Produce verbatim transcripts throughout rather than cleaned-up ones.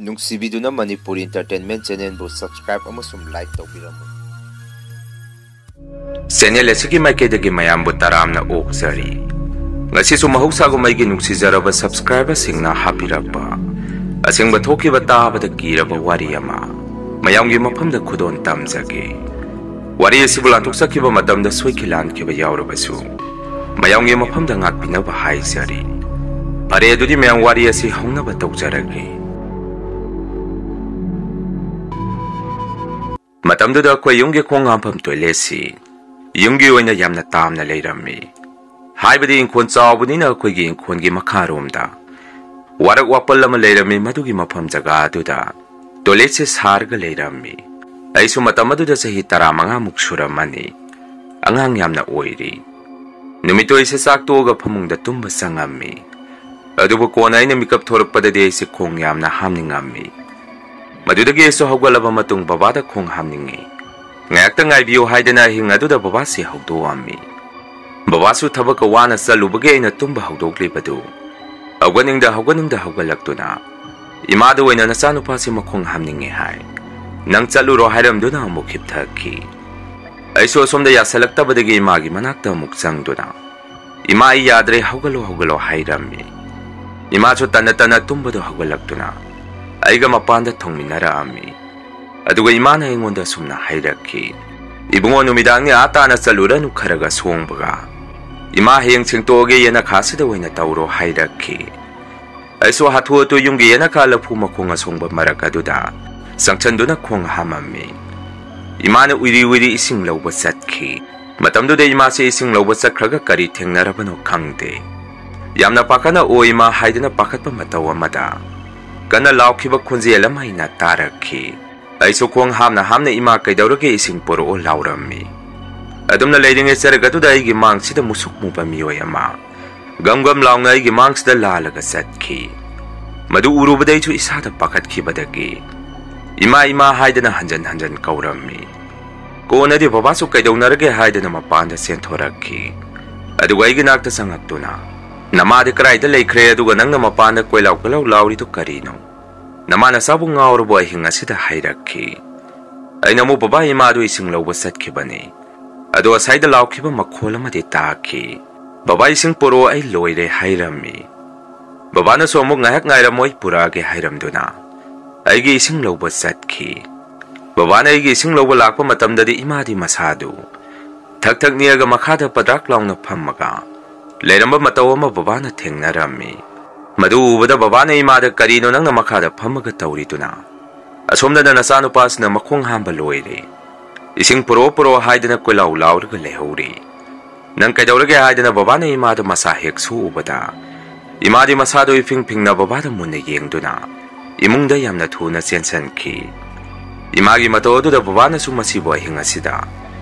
ꯅꯨꯡꯁꯤꯕꯤꯗꯨꯅ Manipur Entertainment Channelꯕꯨ subscribe ꯑꯃꯁꯨꯡ like ꯇꯧꯕꯤꯔꯝꯃꯨ꯫ Channel ꯑꯁꯤꯒꯤ ꯃꯥꯏꯀꯩꯗꯒꯤ ꯃꯌꯥꯝꯕꯨ ꯇꯔꯥꯝꯅ ꯑꯣꯛꯆꯔꯤ꯫ ꯉꯁꯤꯁꯨ ꯃꯍꯧꯁꯥꯒꯨꯝ ꯑꯩꯒꯤ ꯅꯨꯡꯁꯤꯖꯔꯕ subscriberꯁꯤꯡꯅ ꯍꯥꯞꯄꯤꯔꯛꯄ ꯑꯁꯦꯡꯕ ꯊꯣꯛꯈꯤꯕ ꯇꯥꯕꯗ ꯀꯤꯔꯕ ꯋꯥꯔꯤ ꯑꯃ ꯃꯌꯥꯝꯒꯤ ꯃꯐꯝꯗ ꯈꯨꯗꯣꯜ ꯇꯝꯖꯒꯦ꯫ ꯋꯥꯔꯤ ꯑꯁꯤꯕꯨ ꯂꯥꯟꯊꯣꯛꯆꯈꯤꯕ ꯃꯇꯝꯗ ꯁꯣꯏꯈꯤ ꯂꯥꯟꯈꯤꯕ ꯌꯥꯎꯔꯕꯁꯨ ꯃꯌꯥꯝꯒꯤ ꯃꯐꯝꯗ ꯉꯥꯛꯄꯤꯅꯕ ꯍꯥꯏꯖꯔꯤ꯫ ꯐꯔꯦ, ꯑꯗꯨꯗꯤ ꯃꯌꯥꯝ ꯋꯥꯔꯤ ꯑꯁꯤ ꯍꯧꯅꯕ ꯇꯧꯖꯔꯒꯦ꯫ ꯃꯇꯝꯗꯨꯗ ꯑꯩꯈꯣꯏ ꯌꯨꯝꯒꯤ ꯈꯣꯡ ꯍꯥꯝꯐꯝ toiletꯁꯤ ꯌꯨꯝꯒꯤ ꯑꯣꯏꯅ ꯌꯥꯝꯅ ꯇꯥꯝꯅ ꯂꯩꯔꯝꯃꯤ꯫ ꯍꯥꯏꯕꯗꯤ ꯏꯪꯈꯣꯜ ꯆꯥꯎꯕꯅꯤꯅ ꯑꯩꯈꯣꯏꯒꯤ ꯏꯪꯈꯣꯜꯒꯤ ꯃꯈꯥꯔꯣꯝꯗ ꯋꯥꯔꯛ ꯋꯥꯄꯜ ꯑꯃ ꯂꯩꯔꯝꯃꯤ꯫ ꯃꯗꯨꯒꯤ ꯃꯐꯝ ꯖꯒꯥ ꯑꯗꯨꯗ toiletꯁꯦ ꯁꯥꯔꯒ ꯂꯩꯔꯝꯃꯤ꯫ ꯑꯩꯁꯨ ꯃꯇꯝ ꯑꯗꯨꯗ ꯆꯍꯤ ꯇꯔꯥꯃꯉꯥꯃꯨꯛ ꯁꯨꯔꯝꯃꯅꯤ꯫ ꯑꯉꯥꯡ ꯌꯥꯝꯅ ꯑꯣꯏꯔꯤ꯫ ꯅꯨꯃꯤꯠꯇꯨ ꯑꯩꯁꯦ ꯆꯥꯛ ꯇꯣꯛꯑꯒ ꯐꯃꯨꯡꯗ ꯇꯨꯝꯕ ꯆꯪꯉꯝꯃꯤ꯫ ꯑꯗꯨꯕꯨ ꯀꯣꯟꯅ ꯑꯩꯅ ꯃꯤꯀꯞ ꯊꯣꯔꯛꯄꯗꯗꯤ ꯑꯩꯁꯦ ꯈꯣꯡ ꯌꯥꯝꯅ ꯍꯥꯝꯅꯤꯡꯉꯝꯃꯤ꯫ ꯃꯗꯨꯗꯒꯤ ꯑꯩꯁꯨ ꯍꯧꯒꯠꯂꯕ ꯃꯇꯨꯡ ꯕꯕꯥꯗ ꯈꯣꯡ ꯍꯥꯝꯅꯤꯡꯉꯤ, ꯉꯥꯏꯍꯥꯛꯇ ꯉꯥꯏꯕꯤꯌꯨ ꯍꯥꯏꯗꯅ ꯑꯍꯤꯡ ꯑꯗꯨꯗ ꯕꯕꯥꯁꯤ ꯍꯧꯗꯣꯛꯑꯝꯃꯤ꯫ ꯕꯕꯥꯁꯨ ꯊꯕꯛꯀ ꯋꯥꯅ ꯆꯠꯂꯨꯕꯒꯤ ꯑꯩꯅ ꯇꯨꯝꯕ ꯍꯧꯗꯣꯛꯂꯤꯕꯗꯨ ꯍꯧꯒꯠꯅꯤꯡꯗ ꯍꯧꯒꯠꯅꯤꯡꯗ ꯍꯧꯒꯠꯂꯛꯇꯨꯅ ꯏꯃꯥꯗ ꯑꯣꯏꯅ ꯅꯆꯥꯅꯨꯄꯥꯁꯤ ꯃꯈꯣꯡ ꯍꯥꯝꯅꯤꯡꯉꯦ ꯍꯥꯏ, ꯅꯪ ꯆꯠꯂꯨꯔꯣ ꯍꯥꯏꯔꯝꯗꯨꯅ ꯑꯃꯨꯛ ꯍꯤꯞꯊꯈꯤ꯫ ꯑꯩꯁꯨ ꯑꯁꯣꯝꯗ ꯌꯥꯁꯜꯂꯛꯇꯕꯗꯒꯤ ꯏꯃꯥꯒꯤ ꯃꯅꯥꯛꯇ ꯑꯃꯨꯛ ꯆꯪꯗꯨꯅ, "ꯏꯃꯥ, ꯑꯩ ꯌꯥꯗ꯭ꯔꯦ, ꯍꯧꯒꯠꯂꯣ, ꯍꯧꯒꯠꯂꯣ" ꯍꯥꯏꯔꯝꯃꯤ꯫ ꯏꯃꯥꯁꯨ ꯇꯟꯅ ꯇꯟꯅ ꯇꯨꯝꯕꯗꯣ ꯍꯧꯒꯠꯂꯛꯇꯨꯅ ꯑꯩꯒ ꯃꯄꯥꯟꯗ ꯊꯣꯡꯃꯤꯟꯅꯔꯛꯑꯝꯃꯤ꯫ ꯑꯗꯨꯒ ꯏꯃꯥꯅ ꯑꯩꯉꯣꯟꯗ ꯑꯁꯨꯝꯅ ꯍꯥꯏꯔꯛꯈꯤ, "ꯏꯕꯨꯡꯉꯣ, ꯅꯨꯃꯤꯗꯥꯡꯅꯤ ꯑꯥ ꯇꯥꯅ ꯆꯠꯂꯨꯔꯅꯨ, ꯈꯔꯒ ꯁꯣꯡꯕꯒ꯫ ꯏꯃꯥ ꯍꯌꯦꯡ ꯁꯦꯡꯇꯣꯛꯑꯒꯦ, ꯌꯦꯅꯈꯥꯁꯤꯗ ꯑꯣꯏꯅ ꯇꯧꯔꯣ" ꯍꯥꯏꯔꯛꯈꯤ꯫ ꯑꯩꯁꯨ ꯍꯥꯊꯨ ꯍꯥꯊꯨ ꯌꯨꯝꯒꯤ ꯌꯦꯅꯈꯥ ꯂꯐꯨ ꯃꯈꯣꯡ ꯑꯁꯣꯡꯕ ꯃꯔꯛ ꯑꯗꯨꯗ ꯆꯪꯁꯟꯗꯨꯅ ꯈꯣꯡ ꯍꯥꯝꯃꯝꯃꯤ꯫ ꯏꯃꯥꯅ ꯎꯏꯔꯤ ꯎꯏꯔꯤ ꯏꯁꯤꯡ ꯂꯧꯕ ꯆꯠꯈꯤ꯫ ꯃꯇꯝꯗꯨꯗ ꯏꯃꯥꯁꯤ ꯏꯁꯤꯡ ꯂꯧꯕ ꯆꯠꯈ꯭ꯔꯒ ꯀꯔꯤ ꯊꯦꯡꯅꯔꯕꯅꯣ ꯈꯪꯗꯦ꯫ ꯌꯥꯝꯅ ꯄꯥꯈꯠꯅ "ꯑꯣ ꯏꯃꯥ" ꯍꯥꯏꯗꯨꯅ ꯄꯥꯈꯠꯄ ꯃꯇꯧ ꯑꯃꯗ ꯀꯟꯅ ꯂꯥꯎꯈꯤꯕ ꯈꯣꯟꯖꯦꯜ ꯑꯃ ꯑꯩꯅ ꯇꯥꯔꯛꯈꯤ꯫ ꯑꯩꯁꯨ ꯈꯣꯡ ꯍꯥꯝꯅ ꯍꯥꯝꯅ "ꯏꯃꯥ, ꯀꯩꯗꯧꯔꯒꯦ? ꯏꯁꯤꯡ ꯄꯨꯔꯛꯑꯣ" ꯂꯥꯎꯔꯝꯃꯤ꯫ ꯑꯗꯨꯝꯅ ꯂꯩꯔꯤꯉꯩ ꯆꯔꯛ ꯑꯗꯨꯗ ꯑꯩꯒꯤ ꯃꯥꯡꯁꯤꯗ ꯃꯨꯁꯨꯛ ꯃꯨꯕ ꯃꯤꯑꯣꯏ ꯑꯃ ꯒꯝ ꯒꯝ ꯂꯥꯎꯅ ꯑꯩꯒꯤ ꯃꯥꯡꯁꯤꯗ ꯂꯥꯜꯂꯒ ꯆꯠꯈꯤ꯫ ꯃꯗꯨ ꯎꯔꯨꯕꯗ ꯑꯩꯁꯨ ꯏꯁꯥꯗ ꯄꯥꯈꯠꯈꯤꯕꯗꯒꯤ "ꯏꯃꯥ, ꯏꯃꯥ" ꯍꯥꯏꯗꯅ ꯍꯟꯖꯟ ꯍꯟꯖꯟ ꯀꯧꯔꯝꯃꯤ꯫ ꯀꯣꯟꯅꯗꯤ ꯕꯕꯥꯁꯨ "ꯀꯩꯗꯧꯅꯔꯒꯦ?" ꯍꯥꯏꯗꯅ ꯃꯄꯥꯟꯗ ꯆꯦꯟꯊꯣꯔꯛꯈꯤ꯫ ꯑꯗꯨꯒ ꯑꯩꯒꯤ ꯅꯥꯛꯇ ꯆꯪꯉꯛꯇꯨꯅ, "ꯅꯃꯥꯗꯤ ꯀꯗꯥꯏꯗ ꯂꯩꯈ꯭ꯔꯦ? ꯑꯗꯨꯒ ꯅꯪꯅ ꯃꯄꯥꯟꯗ ꯀꯣꯏꯂꯥꯎ ꯀꯣꯏꯂꯥꯎ ꯂꯥꯎꯔꯤꯗꯨ ꯀꯔꯤꯅꯣ?" ꯅꯃꯥ ꯅꯆꯥꯕꯨ ꯉꯥꯎꯔꯕꯣ ꯑꯍꯤꯡ ꯑꯁꯤꯗ?" ꯍꯥꯏꯔꯛꯈꯤ꯫ ꯑꯩꯅ ꯑꯃꯨꯛ ꯕꯕꯥ ꯏꯃꯥꯗꯨ ꯏꯁꯤꯡ ꯂꯧꯕ ꯆꯠꯈꯤꯕꯅꯤ꯫ ꯑꯗꯣ ꯑꯁꯥꯏꯗ ꯂꯥꯎꯈꯤꯕ ꯃꯈꯣꯜ ꯑꯃꯗꯤ ꯇꯥꯈꯤ, "ꯕꯕꯥ ꯏꯁꯤꯡ ꯄꯨꯔꯛꯑꯣ, ꯑꯩ ꯂꯣꯏꯔꯦ" ꯍꯥꯏꯔꯝꯃꯤ꯫ ꯕꯕꯥꯅꯁꯨ ꯑꯃꯨꯛ ꯉꯥꯏꯍꯥꯛ ꯉꯥꯏꯔꯝꯃꯣ, ꯑꯩ ꯄꯨꯔꯛꯑꯒꯦ ꯍꯥꯏꯔꯝꯗꯨꯅ ꯑꯩꯒꯤ ꯏꯁꯤꯡ ꯂꯧꯕ ꯆꯠꯈꯤ꯫ ꯕꯕꯥꯅ ꯑꯩꯒꯤ ꯏꯁꯤꯡ ꯂꯧꯕ ꯂꯥꯛꯄ ꯃꯇꯝꯗꯗꯤ ꯏꯃꯥꯗꯤ ꯃꯁꯥꯗꯨ ꯊꯛ ꯊꯛ ꯅꯤꯛꯑꯒ ꯃꯈꯥꯗ ꯄꯗ꯭ꯔꯥꯛ ꯂꯥꯎꯅ ꯐꯝꯃꯒ ꯂꯩꯔꯝꯕ ꯃꯇꯧ ꯑꯃ ꯕꯕꯥꯅ ꯊꯦꯡꯅꯔꯝꯃꯤ꯫ ꯃꯗꯨ ꯎꯕꯗ ꯕꯕꯥꯅ ꯏꯃꯥꯗ, "ꯀꯔꯤꯅꯣ ꯅꯪꯅ ꯃꯈꯥꯗ ꯐꯝꯃꯒ ꯇꯧꯔꯤꯗꯨꯅ? ꯑꯁꯣꯝꯗꯅ ꯅꯆꯥꯅꯨꯄꯥꯁꯤꯅ ꯃꯈꯣꯡ ꯍꯥꯝꯕ ꯂꯣꯏꯔꯦ, ꯏꯁꯤꯡ ꯄꯨꯔꯛꯑꯣ ꯄꯨꯔꯛꯑꯣ ꯍꯥꯏꯗꯅ ꯀꯣꯏꯂꯥꯎ ꯂꯥꯎꯔꯒ ꯂꯩꯍꯧꯔꯤ꯫ ꯅꯪ ꯀꯩꯗꯧꯔꯒꯦ?" ꯍꯥꯏꯗꯅ ꯕꯕꯥꯅ ꯏꯃꯥꯗ ꯃꯁꯥ ꯍꯦꯛ ꯁꯣꯛꯎꯕꯗ, ꯏꯃꯥꯗꯤ ꯃꯁꯥꯗꯣ ꯏꯐꯤꯡ ꯐꯤꯡꯅ ꯕꯕꯥꯗ ꯃꯨꯟꯅ ꯌꯦꯡꯗꯨꯅ ꯏꯃꯨꯡꯗ ꯌꯥꯝꯅ ꯊꯨꯅ ꯆꯦꯟꯁꯤꯟꯈꯤ꯫ ꯏꯃꯥꯒꯤ ꯃꯇꯧ ꯑꯗꯨꯗ ꯕꯕꯥꯅꯁꯨ ꯃꯁꯤꯕꯨ ꯑꯍꯤꯡ ꯑꯁꯤꯗ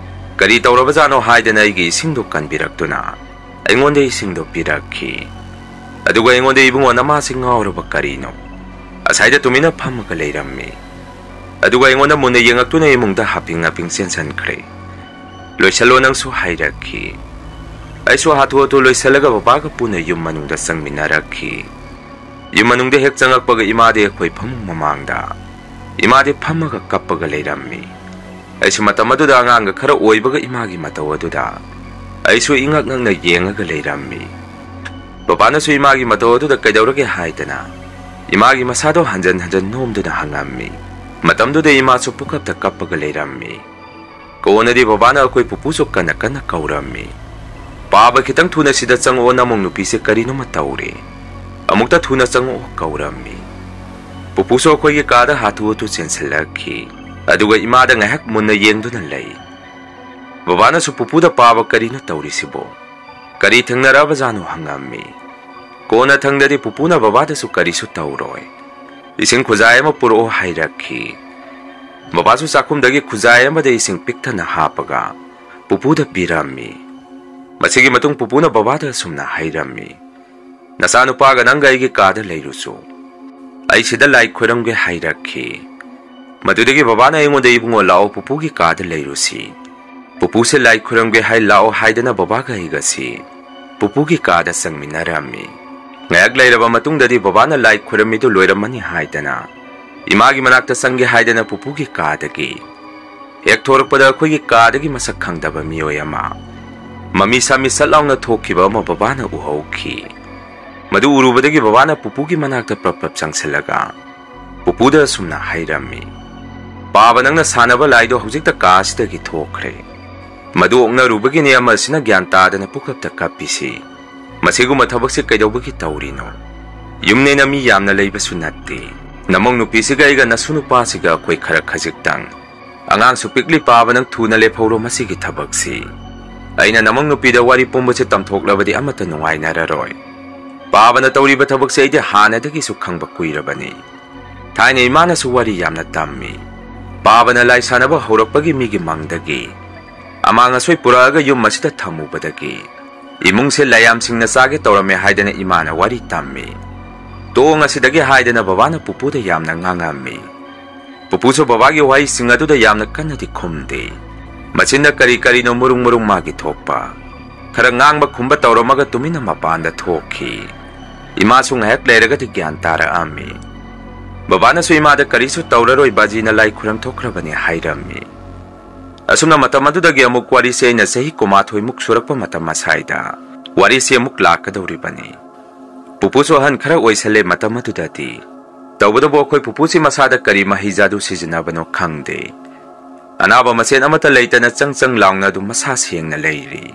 ꯀꯔꯤ ꯇꯧꯔꯕꯖꯥꯠꯅꯣ ꯍꯥꯏꯗꯅ ꯑꯩꯒꯤ ꯏꯁꯤꯡꯗꯣ ꯀꯟꯕꯤꯔꯛꯇꯨꯅ ꯑꯩꯉꯣꯟꯗ ꯏꯁꯤꯡꯗꯣ ꯄꯤꯔꯛꯈꯤ꯫ ꯑꯗꯨꯒ ꯑꯩꯉꯣꯟꯗ, "ꯏꯕꯨꯡꯉꯣ, ꯅꯃꯥꯁꯤ ꯉꯥꯎꯔꯕ ꯀꯔꯤꯅꯣ? ꯑꯁꯥꯏꯗ ꯇꯨꯃꯤꯟꯅ ꯐꯝꯃꯒ ꯂꯩꯔꯝꯃꯤ꯫ ꯑꯗꯨꯒ ꯑꯩꯉꯣꯟꯗ ꯃꯨꯟꯅ ꯌꯦꯡꯉꯛꯇꯨꯅ ꯏꯃꯨꯡꯗ ꯍꯥꯞꯄꯤꯡ ꯍꯥꯞꯄꯤꯡ ꯆꯦꯟꯁꯤꯟꯈ꯭ꯔꯦ꯫ ꯂꯣꯏꯁꯜꯂꯣ ꯅꯪꯁꯨ" ꯍꯥꯏꯔꯛꯈꯤ꯫ ꯑꯩꯁꯨ ꯍꯥꯊꯨ ꯍꯥꯊꯨ ꯂꯣꯏꯁꯜꯂꯒ ꯕꯕꯥꯒ ꯄꯨꯟꯅ ꯌꯨꯝ ꯃꯅꯨꯡꯗ ꯆꯪꯃꯤꯟꯅꯔꯛꯈꯤ꯫ ꯌꯨꯝ ꯃꯅꯨꯡꯗ ꯍꯦꯛ ꯆꯪꯉꯛꯄꯒ ꯏꯃꯥꯗꯤ ꯑꯩꯈꯣꯏ ꯐꯃꯨꯡ ꯃꯃꯥꯡꯗ ꯏꯃꯥꯗꯤ ꯐꯝꯃꯒ ꯀꯞꯄꯒ ꯂꯩꯔꯝꯃꯤ꯫ ꯑꯩꯁꯨ ꯃꯇꯝ ꯑꯗꯨꯗ ꯑꯉꯥꯡꯒ ꯈꯔ ꯑꯣꯏꯕꯒ ꯏꯃꯥꯒꯤ ꯃꯇꯧ ꯑꯗꯨꯗ ꯑꯩꯁꯨ ꯏꯉꯛ ꯉꯛꯅ ꯌꯦꯡꯉꯒ ꯂꯩꯔꯝꯃꯤ꯫ ꯕꯕꯥꯅꯁꯨ ꯏꯃꯥꯒꯤ ꯃꯇꯧ ꯑꯗꯨꯗ ꯀꯩꯗꯧꯔꯒꯦ ꯍꯥꯏꯗꯅ ꯏꯃꯥꯒꯤ ꯃꯁꯥꯗꯣ ꯍꯟꯖꯟ ꯍꯟꯖꯟ ꯅꯣꯝꯗꯨꯅ ꯍꯪꯉꯝꯃꯤ꯫ ꯃꯇꯝꯗꯨꯗ ꯏꯃꯥꯁꯨ ꯄꯨꯀꯞꯇ ꯀꯞꯄꯒ ꯂꯩꯔꯝꯃꯤ꯫ ꯀꯣꯟꯅꯗꯤ ꯕꯕꯥꯅ ꯑꯩꯈꯣꯏ ꯄꯨꯄꯨꯁꯨ ꯀꯟꯅ ꯀꯟꯅ ꯀꯧꯔꯝꯃꯤ꯫ "ꯄꯥꯕ ꯈꯤꯇꯪ ꯊꯨꯅ ꯁꯤꯗ ꯆꯪꯉꯛꯑꯣ, ꯅꯃꯧ ꯅꯨꯄꯤꯁꯦ ꯀꯔꯤꯅꯣꯃ ꯇꯧꯔꯦ꯫ ꯑꯃꯨꯛꯇ ꯊꯨꯅ ꯆꯪꯉꯛꯑꯣ" ꯀꯧꯔꯝꯃꯤ꯫ ꯄꯨꯄꯨꯁꯨ ꯑꯩꯈꯣꯏꯒꯤ ꯀꯥꯗ ꯍꯥꯊꯨ ꯍꯥꯊꯨ ꯆꯦꯟꯁꯤꯜꯂꯛꯈꯤ꯫ ꯑꯗꯨꯒ ꯏꯃꯥꯗ ꯉꯥꯏꯍꯥꯛ ꯃꯨꯟꯅ ꯌꯦꯡꯗꯨꯅ ꯂꯩ꯫ ꯕꯕꯥꯅꯁꯨ ꯄꯨꯄꯨꯗ, "ꯄꯥꯕ, ꯀꯔꯤꯅꯣ ꯇꯧꯔꯤꯁꯤꯕꯣ? ꯀꯔꯤ ꯊꯦꯡꯅꯔꯛꯑꯕꯖꯥꯠꯅꯣ?" ꯍꯪꯉꯝꯃꯤ꯫ ꯀꯣꯟꯅꯊꯪꯗꯗꯤ ꯄꯨꯄꯨꯅ ꯕꯕꯥꯗꯁꯨ ꯀꯔꯤꯁꯨ ꯇꯧꯔꯣꯏ, ꯏꯁꯤꯡ ꯈꯨꯖꯥꯏ ꯑꯃ ꯄꯨꯔꯛꯑꯣ ꯍꯥꯏꯔꯛꯈꯤ꯫ ꯕꯕꯥꯁꯨ ꯆꯥꯛꯈꯨꯝꯗꯒꯤ ꯈꯨꯖꯥꯏ ꯑꯃꯗ ꯏꯁꯤꯡ ꯄꯤꯛ ꯊꯟꯅ ꯍꯥꯞꯄꯒ ꯄꯨꯄꯨꯗ ꯄꯤꯔꯝꯃꯤ꯫ ꯃꯁꯤꯒꯤ ꯃꯇꯨꯡ ꯄꯨꯄꯨꯅ ꯕꯕꯥꯗ ꯑꯁꯨꯝꯅ ꯍꯥꯏꯔꯝꯃꯤ, "ꯅꯆꯥꯅꯨꯄꯥꯒ ꯅꯪꯒ ꯑꯩꯒꯤ ꯀꯥꯗ ꯂꯩꯔꯨꯆꯣ꯫ ꯑꯩ ꯁꯤꯗ ꯂꯥꯏ ꯈꯣꯏꯔꯝꯒꯦ" ꯍꯥꯏꯔꯛꯈꯤ꯫ ꯃꯗꯨꯗꯒꯤ ꯕꯕꯥꯅ ꯑꯩꯉꯣꯟꯗ, "ꯏꯕꯨꯡꯉꯣ, ꯂꯥꯛꯑꯣ, ꯄꯨꯄꯨꯒꯤ ꯀꯥꯗ ꯂꯩꯔꯨꯁꯤ꯫ ꯄꯨꯄꯨꯁꯦ ꯂꯥꯏ ꯈꯣꯏꯔꯝꯒꯦ ꯍꯥꯏ, ꯂꯥꯛꯑꯣ" ꯍꯥꯏꯗꯅ ꯕꯕꯥꯒ ꯑꯩꯒꯁꯤ ꯄꯨꯄꯨꯒꯤ ꯀꯥꯗ ꯆꯪꯃꯤꯟꯅꯔꯝꯃꯤ꯫ ꯉꯥꯏꯍꯥꯛ ꯂꯩꯔꯕ ꯃꯇꯨꯡꯗꯗꯤ ꯕꯕꯥꯅ ꯂꯥꯏ ꯈꯨꯔꯝꯃꯤꯗꯨ ꯂꯣꯏꯔꯝꯃꯅꯤ ꯍꯥꯏꯗꯅ ꯏꯃꯥꯒꯤ ꯃꯅꯥꯛꯇ ꯆꯪꯒꯦ ꯍꯥꯏꯗꯅ ꯄꯨꯄꯨꯒꯤ ꯀꯥꯗꯒꯤ ꯍꯦꯛ ꯊꯣꯔꯛꯄꯗ ꯑꯩꯈꯣꯏꯒꯤ ꯀꯥꯗꯒꯤ ꯃꯁꯛ ꯈꯪꯗꯕ ꯃꯤꯑꯣꯏ ꯑꯃ ꯃꯃꯤ ꯁꯥꯃꯤ ꯁꯠ ꯂꯥꯎꯅ ꯊꯣꯛꯈꯤꯕ ꯑꯃ ꯕꯕꯥꯅ ꯎꯍꯧꯈꯤ꯫ ꯃꯗꯨ ꯎꯔꯨꯕꯗꯒꯤ ꯕꯕꯥꯅ ꯄꯨꯄꯨꯒꯤ ꯃꯅꯥꯛꯇ ꯄ꯭ꯔꯞ ꯄ꯭ꯔꯞ ꯆꯪꯁꯤꯜꯂꯒ ꯄꯨꯄꯨꯗ ꯑꯁꯨꯝꯅ ꯍꯥꯏꯔꯝꯃꯤ, "ꯄꯥꯕ, ꯅꯪꯅ ꯁꯥꯟꯅꯕ ꯂꯥꯏꯗꯣ ꯍꯧꯖꯤꯛꯇ ꯀꯥ ꯑꯁꯤꯗꯒꯤ ꯊꯣꯛꯈ꯭ꯔꯦ꯫ ꯃꯗꯨ ꯑꯣꯛꯅꯔꯨꯕꯒꯤꯅꯦ ꯑꯃꯁꯤꯅ ꯒ꯭ꯌꯥꯟ ꯇꯥꯗꯅ ꯄꯨꯀꯞꯇ ꯀꯞꯄꯤꯁꯤ꯫ ꯃꯁꯤꯒꯨꯝꯕ ꯊꯕꯛꯁꯤ ꯀꯩꯗꯧꯕꯒꯤ ꯇꯧꯔꯤꯅꯣ? ꯌꯨꯝꯅꯦꯅ ꯃꯤ ꯌꯥꯝꯅ ꯂꯩꯕꯁꯨ ꯅꯠꯇꯦ꯫ ꯅꯃꯧ ꯅꯨꯄꯤꯁꯤꯒ ꯑꯩꯒ ꯅꯁꯨ ꯅꯨꯄꯥꯁꯤꯒ ꯑꯩꯈꯣꯏ ꯈꯔ ꯈꯖꯤꯛꯇꯪ꯫ ꯑꯉꯥꯡꯁꯨ ꯄꯤꯛꯂꯤ꯫ ꯄꯥꯕ, ꯅꯪ ꯊꯨꯅ ꯂꯦꯞꯍꯧꯔꯣ ꯃꯁꯤꯒꯤ ꯊꯕꯛꯁꯤ꯫ ꯑꯩꯅ ꯅꯃꯧ ꯅꯨꯄꯤꯗ ꯋꯥꯔꯤ ꯄꯨꯝꯕꯁꯦ ꯇꯝꯊꯣꯛꯂꯕꯗꯤ ꯑꯃꯠꯇ ꯅꯨꯡꯉꯥꯏꯅꯔꯔꯣꯏ꯫ ꯄꯥꯕꯅ ꯇꯧꯔꯤꯕ ꯊꯕꯛꯁꯦ ꯑꯩꯗꯤ ꯍꯥꯟꯅꯗꯒꯤꯁꯨ ꯈꯪꯕ ꯀꯨꯏꯔꯕꯅꯤ꯫ ꯊꯥꯏꯅ ꯏꯃꯥꯅꯁꯨ ꯋꯥꯔꯤ ꯌꯥꯝꯅ ꯇꯝꯃꯤ꯫ ꯄꯥꯕꯅ ꯂꯥꯏ ꯁꯥꯟꯅꯕ ꯍꯧꯔꯛꯄꯒꯤ ꯃꯤꯒꯤ ꯃꯪꯗꯒꯤ ꯑꯃꯥꯡ ꯑꯁꯣꯏ ꯄꯨꯔꯛꯑꯒ ꯌꯨꯝ ꯑꯁꯤꯗ ꯊꯝꯃꯨꯕꯗꯒꯤ ꯏꯃꯨꯡꯁꯦ ꯂꯥꯏꯌꯥꯝꯁꯤꯡꯅ ꯆꯥꯒꯦ ꯇꯧꯔꯝꯃꯦ ꯍꯥꯏꯗꯅ ꯏꯃꯥꯅ ꯋꯥꯔꯤ ꯇꯝꯃꯤ꯫ ꯇꯣꯡ ꯑꯁꯤꯗꯒꯤ ꯍꯥꯏꯗꯅ ꯕꯕꯥꯅ ꯄꯨꯄꯨꯗ ꯌꯥꯝꯅ ꯉꯥꯡꯉꯝꯃꯤ꯫ ꯄꯨꯄꯨꯁꯨ ꯕꯕꯥꯒꯤ ꯋꯥꯍꯩꯁꯤꯡ ꯑꯗꯨꯗ ꯌꯥꯝꯅ ꯀꯟꯅꯗꯤ ꯈꯨꯝꯗꯦ꯫ ꯃꯆꯤꯟꯗ ꯀꯔꯤ ꯀꯔꯤꯅꯣ ꯃꯔꯨꯡ ꯃꯔꯨꯡ ꯃꯥꯒꯤ ꯊꯣꯛꯄ ꯈꯔ ꯉꯥꯡꯕ ꯈꯨꯝꯕ ꯇꯧꯔꯝꯃꯒ ꯇꯨꯃꯤꯟꯅ ꯃꯄꯥꯟꯗ ꯊꯣꯛꯈꯤ꯫ ꯏꯃꯥꯁꯨ ꯉꯥꯏꯍꯥꯛ ꯂꯩꯔꯒꯗꯤ ꯒ꯭ꯌꯥꯟ ꯇꯥꯔꯛꯑꯝꯃꯤ꯫ ꯕꯕꯥꯅꯁꯨ ꯏꯃꯥꯗ ꯀꯔꯤꯁꯨ ꯇꯧꯔꯔꯣꯏ, ꯕꯥꯖꯤꯅ ꯂꯥꯏ ꯈꯨꯔꯝ ꯊꯣꯛꯈ꯭ꯔꯕꯅꯤ ꯍꯥꯏꯔꯝꯃꯤ꯫ ꯑꯁꯨꯝꯅ ꯃꯇꯝ ꯑꯗꯨꯗꯒꯤ ꯑꯃꯨꯛ ꯋꯥꯔꯤꯁꯦ ꯑꯩꯅ ꯆꯍꯤ ꯀꯨꯟꯃꯥꯊꯣꯏꯃꯨꯛ ꯁꯨꯔꯛꯄ ꯃꯇꯝ ꯑꯁꯥꯏꯗ ꯋꯥꯔꯤꯁꯦ ꯑꯃꯨꯛ ꯂꯥꯛꯀꯗꯧꯔꯤꯕꯅꯤ꯫ ꯄꯨꯄꯨꯁꯨ ꯑꯍꯟ ꯈꯔ ꯑꯣꯏꯁꯜꯂꯦ ꯃꯇꯝ ꯑꯗꯨꯗꯗꯤ꯫ ꯇꯧꯕꯇꯕꯨ ꯑꯩꯈꯣꯏ ꯄꯨꯄꯨꯁꯤ ꯃꯁꯥꯗ ꯀꯔꯤ ꯃꯍꯩ ꯖꯥꯗꯨ ꯁꯤꯖꯤꯟꯅꯕꯅꯣ ꯈꯪꯗꯦ꯫ ꯑꯅꯥꯕ ꯃꯆꯦꯠ ꯑꯃꯠꯇ ꯂꯩꯇꯅ ꯆꯪ ꯆꯪ ꯂꯥꯎꯅ ꯑꯗꯨꯝ ꯃꯁꯥ ꯁꯦꯡꯅ ꯂꯩꯔꯤ꯫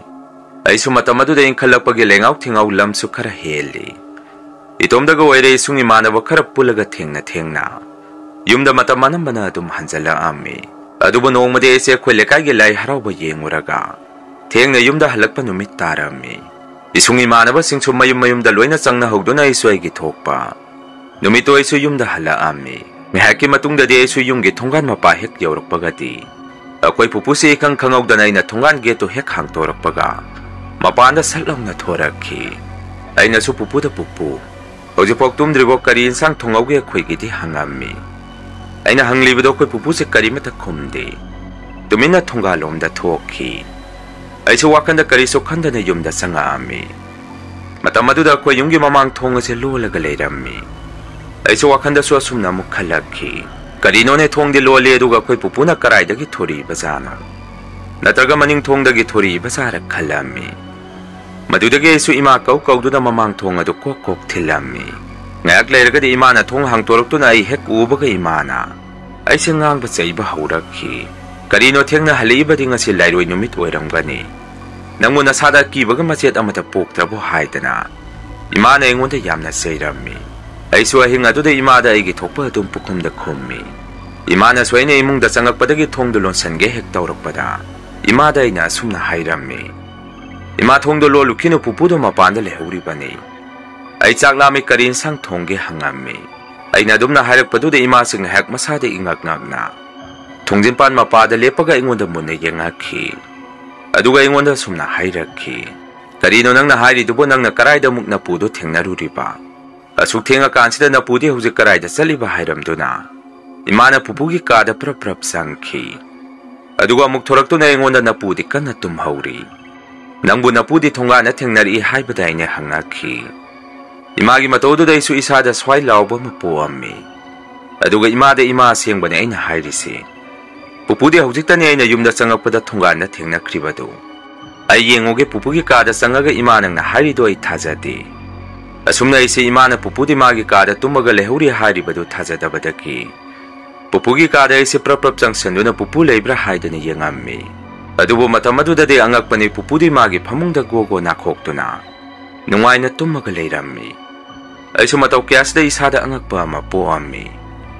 ꯑꯩꯁꯨ ꯃꯇꯝ ꯑꯗꯨꯗ ꯏꯟꯈꯠꯂꯛꯄꯒꯤ ꯂꯦꯡꯉꯥꯎ ꯊꯤꯡꯉꯥꯎ ꯂꯝꯁꯨ ꯈꯔ ꯍꯦꯜꯂꯤ꯫ ꯏꯇꯣꯝꯗꯒ ꯑꯣꯏꯔꯦ, ꯏꯁꯨꯡ ꯏꯃꯥꯟꯅꯕ ꯈꯔ ꯄꯨꯜꯂꯒ ꯊꯦꯡꯅ ꯊꯦꯡꯅ ꯌꯨꯝꯗ ꯃꯇꯝ ꯑꯅꯝꯕꯅ ꯑꯗꯨꯝ ꯍꯟꯖꯜꯂꯛꯑꯝꯃꯤ꯫ ꯑꯗꯨꯕꯨ ꯅꯣꯡꯃꯗꯤ ꯑꯩꯁꯦ ꯑꯩꯈꯣꯏ ꯂꯩꯀꯥꯏꯒꯤ ꯂꯥꯏ ꯍꯔꯥꯎꯕ ꯌꯦꯡꯉꯨꯔꯒ ꯊꯦꯡꯅ ꯌꯨꯝꯗ ꯍꯜꯂꯛꯄ ꯅꯨꯃꯤꯠ ꯇꯥꯔꯝꯃꯤ꯫ ꯏꯁꯨꯡ ꯏꯃꯥꯟꯅꯕꯁꯤꯡꯁꯨ ꯃꯌꯨꯝ ꯃꯌꯨꯝꯗ ꯂꯣꯏꯅ ꯆꯪꯅꯍꯧꯗꯨꯅ ꯑꯩꯁꯨ ꯑꯩꯒꯤ ꯊꯣꯛꯄ ꯅꯨꯃꯤꯠꯇꯨ ꯑꯩꯁꯨ ꯌꯨꯝꯗ ꯍꯜꯂꯛꯑꯝꯃꯤ꯫ ꯉꯥꯏꯍꯥꯛꯀꯤ ꯃꯇꯨꯡꯗꯗꯤ ꯑꯩꯁꯨ ꯌꯨꯝꯒꯤ ꯊꯣꯡꯒꯥꯟ ꯃꯄꯥ ꯍꯦꯛ ꯌꯧꯔꯛꯄꯒꯗꯤ ꯑꯩꯈꯣꯏ ꯄꯨꯄꯨꯁꯤ ꯏꯈꯪ ꯈꯪꯍꯧꯗꯅ ꯑꯩꯅ ꯊꯣꯡꯒꯥꯟ ꯒꯦꯠꯇꯨ ꯍꯦꯛ ꯍꯥꯡꯇꯣꯔꯛꯄꯒ ꯃꯄꯥꯟꯗ ꯁꯠ ꯂꯥꯎꯅ ꯊꯣꯔꯛꯈꯤ꯫ ꯑꯩꯅꯁꯨ ꯄꯨꯄꯨꯗ, "ꯄꯨꯄꯨ, ꯍꯧꯖꯤꯛꯐꯥꯎ ꯇꯨꯝꯗ꯭ꯔꯤꯕꯣ? ꯀꯔꯤ ꯏꯟꯁꯥꯡ ꯊꯣꯡꯍꯧꯒꯦ ꯑꯩꯈꯣꯏꯒꯤꯗꯤ?" ꯍꯪꯉꯝꯃꯤ꯫ ꯑꯩꯅ ꯍꯪꯂꯤꯕꯗꯣ ꯑꯩꯈꯣꯏ ꯄꯨꯄꯨꯁꯦ ꯀꯔꯤꯃꯠꯇ ꯈꯨꯝꯗꯦ꯫ ꯇꯨꯃꯤꯟꯅ ꯊꯣꯡꯒꯥꯜꯂꯣꯝꯗ ꯊꯣꯛꯈꯤ꯫ ꯑꯩꯁꯨ ꯋꯥꯈꯟꯗ ꯀꯔꯤꯁꯨ ꯈꯟꯗꯅ ꯌꯨꯝꯗ ꯆꯪꯉꯛꯑꯝꯃꯤ꯫ ꯃꯇꯝ ꯑꯗꯨꯗ ꯑꯩꯈꯣꯏ ꯌꯨꯝꯒꯤ ꯃꯃꯥꯡ ꯊꯣꯡ ꯑꯁꯦ ꯂꯣꯜꯂꯒ ꯂꯩꯔꯝꯃꯤ꯫ ꯑꯩꯁꯨ ꯋꯥꯈꯜꯗꯁꯨ ꯑꯁꯨꯝꯅ ꯑꯃꯨꯛ ꯈꯜꯂꯛꯈꯤ, "ꯀꯔꯤꯅꯣꯅꯦ, ꯊꯣꯡꯗꯤ ꯂꯣꯜꯂꯤ, ꯑꯗꯨꯒ ꯑꯩꯈꯣꯏ ꯄꯨꯄꯨꯅ ꯀꯔꯥꯏꯗꯒꯤ ꯊꯣꯔꯛꯏꯕꯖꯥꯠꯅꯣ? ꯅꯠꯇ꯭ꯔꯒ ꯃꯅꯤꯡ ꯊꯣꯡꯗꯒꯤ ꯊꯣꯔꯛꯏꯕꯖꯥꯠꯔ?" ꯈꯜꯂꯝꯃꯤ꯫ ꯃꯗꯨꯗꯒꯤ ꯑꯩꯁꯨ ꯏꯃꯥ ꯀꯧ ꯀꯧꯗꯨꯅ ꯃꯃꯥꯡ ꯊꯣꯡ ꯑꯗꯨ ꯀꯣꯛ ꯀꯣꯛ ꯊꯤꯜꯂꯝꯃꯤ꯫ ꯉꯥꯏꯍꯥꯛ ꯂꯩꯔꯒꯗꯤ ꯏꯃꯥꯅ ꯊꯣꯡ ꯍꯥꯡꯇꯣꯔꯛꯇꯨꯅ ꯑꯩ ꯍꯦꯛ ꯎꯕꯒ ꯏꯃꯥꯅ ꯑꯩꯁꯦ ꯉꯥꯡꯕ ꯆꯩꯕ ꯍꯧꯔꯛꯈꯤ꯫ "ꯀꯔꯤꯅꯣ ꯊꯦꯡꯅ ꯍꯜꯂꯛꯏꯕꯗꯤ? ꯉꯁꯤ ꯂꯥꯏꯔꯣꯏ ꯅꯨꯃꯤꯠ ꯑꯣꯏꯔꯝꯒꯅꯤ꯫ ꯅꯪꯕꯨ ꯅꯁꯥꯗ ꯑꯀꯤꯕꯒ ꯃꯆꯦꯠ ꯑꯃꯠꯇ ꯄꯣꯛꯇ꯭ꯔꯕꯣ?" ꯍꯥꯏꯗꯅ ꯏꯃꯥꯅ ꯑꯩꯉꯣꯟꯗ ꯌꯥꯝꯅ ꯆꯩꯔꯝꯃꯤ꯫ ꯑꯩꯁꯨ ꯑꯍꯤꯡ ꯑꯗꯨꯗ ꯏꯃꯥꯗ ꯑꯩꯒꯤ ꯊꯣꯛꯄ ꯑꯗꯨꯝ ꯄꯨꯈꯨꯝꯗ ꯈꯨꯝꯃꯤ꯫ ꯏꯃꯥꯅꯁꯨ ꯑꯩꯅ ꯏꯃꯨꯡꯗ ꯆꯪꯉꯛꯄꯗꯒꯤ ꯊꯣꯡꯗꯨ ꯂꯣꯟꯁꯤꯟꯒꯦ ꯍꯦꯛ ꯇꯧꯔꯛꯄꯗ, ꯏꯃꯥꯗ ꯑꯩꯅ ꯑꯁꯨꯝꯅ ꯍꯥꯏꯔꯝꯃꯤ, "ꯏꯃꯥ, ꯊꯣꯡꯗꯣ ꯂꯣꯜꯂꯨꯈꯤꯅꯨ, ꯄꯨꯄꯨꯗꯣ ꯃꯄꯥꯟꯗ ꯂꯩꯍꯧꯔꯤꯕꯅꯤ꯫ ꯑꯩ ꯆꯥꯛ ꯂꯥꯝꯃꯤ, ꯀꯔꯤ ꯏꯟꯁꯥꯡ ꯊꯣꯡꯒꯦ?" ꯍꯪꯉꯝꯃꯤ꯫ ꯑꯩꯅ ꯑꯗꯨꯝꯅ ꯍꯥꯏꯔꯛꯄꯗꯨꯗ ꯏꯃꯥꯁꯤ ꯉꯥꯏꯍꯥꯛ ꯃꯁꯥꯗ ꯏꯉꯛ ꯉꯛꯅ ꯊꯣꯡꯖꯤꯟꯄꯥꯟ ꯃꯄꯥꯗ ꯂꯦꯞꯄꯒ ꯑꯩꯉꯣꯟꯗ ꯃꯨꯟꯅ ꯌꯦꯡꯉꯛꯈꯤ꯫ ꯑꯗꯨꯒ ꯑꯩꯉꯣꯟꯗ ꯑꯁꯨꯝꯅ ꯍꯥꯏꯔꯛꯈꯤ, "ꯀꯔꯤꯅꯣ ꯅꯪꯅ ꯍꯥꯏꯔꯤꯗꯨꯕꯨ? ꯅꯪꯅ ꯀꯔꯥꯏꯗ ꯑꯃꯨꯛ ꯅꯄꯨꯗꯣ ꯊꯦꯡꯅꯔꯨꯔꯤꯕ? ꯑꯁꯨꯛ ꯊꯦꯡꯉꯀꯥꯟꯁꯤꯗ ꯅꯄꯨꯗꯤ ꯍꯧꯖꯤꯛ ꯀꯔꯥꯏꯗ ꯆꯠꯂꯤꯕ?" ꯍꯥꯏꯔꯝꯗꯨꯅ ꯏꯃꯥꯅ ꯄꯨꯄꯨꯒꯤ ꯀꯥꯗ ꯄ꯭ꯔꯞ ꯄ꯭ꯔꯞ ꯆꯪꯈꯤ꯫ ꯑꯗꯨꯒ ꯑꯃꯨꯛ ꯊꯣꯔꯛꯇꯨꯅ ꯑꯩꯉꯣꯟꯗ ꯅꯄꯨꯗꯤ ꯀꯟꯅ ꯇꯨꯝꯍꯧꯔꯤ꯫ "ꯅꯪꯕꯨ ꯅꯄꯨꯗꯤ ꯊꯣꯡꯒꯥꯟꯗ ꯊꯦꯡꯅꯔꯛꯏ ꯍꯥꯏꯕꯗꯥꯏꯅꯦ?" ꯍꯪꯉꯛꯈꯤ꯫ ꯏꯃꯥꯒꯤ ꯃꯇꯧꯗꯨꯗ ꯑꯩꯁꯨ ꯏꯁꯥꯗ ꯁ꯭ꯋꯥꯏ ꯂꯥꯎꯕ ꯑꯃ ꯄꯣꯛꯑꯝꯃꯤ꯫ ꯑꯗꯨꯒ ꯏꯃꯥꯗ ꯏꯃꯥ ꯑꯁꯦꯡꯕꯅꯦ ꯑꯩꯅ ꯍꯥꯏꯔꯤꯁꯤ꯫ ꯄꯨꯄꯨꯗꯤ ꯍꯧꯖꯤꯛꯇꯅꯦ ꯑꯩꯅ ꯌꯨꯝꯗ ꯆꯪꯉꯛꯄꯗ ꯊꯣꯡꯒꯥꯟꯗ ꯊꯦꯡꯅꯈ꯭ꯔꯤꯕꯗꯨ꯫ ꯑꯩ ꯌꯦꯡꯉꯨꯒꯦ ꯄꯨꯄꯨꯒꯤ ꯀꯥꯗ ꯆꯪꯉꯒ ꯏꯃꯥ ꯅꯪꯅ ꯍꯥꯏꯔꯤꯗꯣ ꯑꯩ ꯊꯥꯖꯗꯦ꯫ ꯑꯁꯨꯝꯅ ꯑꯩꯁꯦ ꯏꯃꯥꯅ ꯄꯨꯄꯨꯗꯤ ꯃꯥꯒꯤ ꯀꯥꯗ ꯇꯨꯝꯃꯒ ꯂꯩꯍꯧꯔꯤ ꯍꯥꯏꯔꯤꯕꯗꯨ ꯊꯥꯖꯗꯕꯗꯒꯤ ꯄꯨꯄꯨꯒꯤ ꯀꯥꯗ ꯑꯩꯁꯦ ꯄ꯭ꯔꯞ ꯄ꯭ꯔꯞ ꯆꯪꯁꯤꯟꯗꯨꯅ ꯄꯨꯄꯨ ꯂꯩꯕ꯭ꯔꯥ ꯍꯥꯏꯗꯅ ꯌꯦꯡꯉꯝꯃꯤ꯫ ꯑꯗꯨꯕꯨ ꯃꯇꯝ ꯑꯗꯨꯗꯗꯤ ꯑꯉꯛꯄꯅꯤ, ꯄꯨꯄꯨꯗꯤ ꯃꯥꯒꯤ ꯐꯃꯨꯡꯗ ꯒꯣ ꯒꯣ ꯅꯥꯈꯣꯛꯇꯨꯅ ꯅꯨꯡꯉꯥꯏꯅ ꯇꯨꯝꯃꯒ ꯂꯩꯔꯝꯃꯤ꯫ ꯑꯩꯁꯨ ꯃꯇꯧ ꯀꯌꯥꯁꯤꯗ ꯏꯁꯥꯗ ꯑꯉꯛꯄ ꯑꯃ ꯄꯣꯛꯑꯝꯃꯤ꯫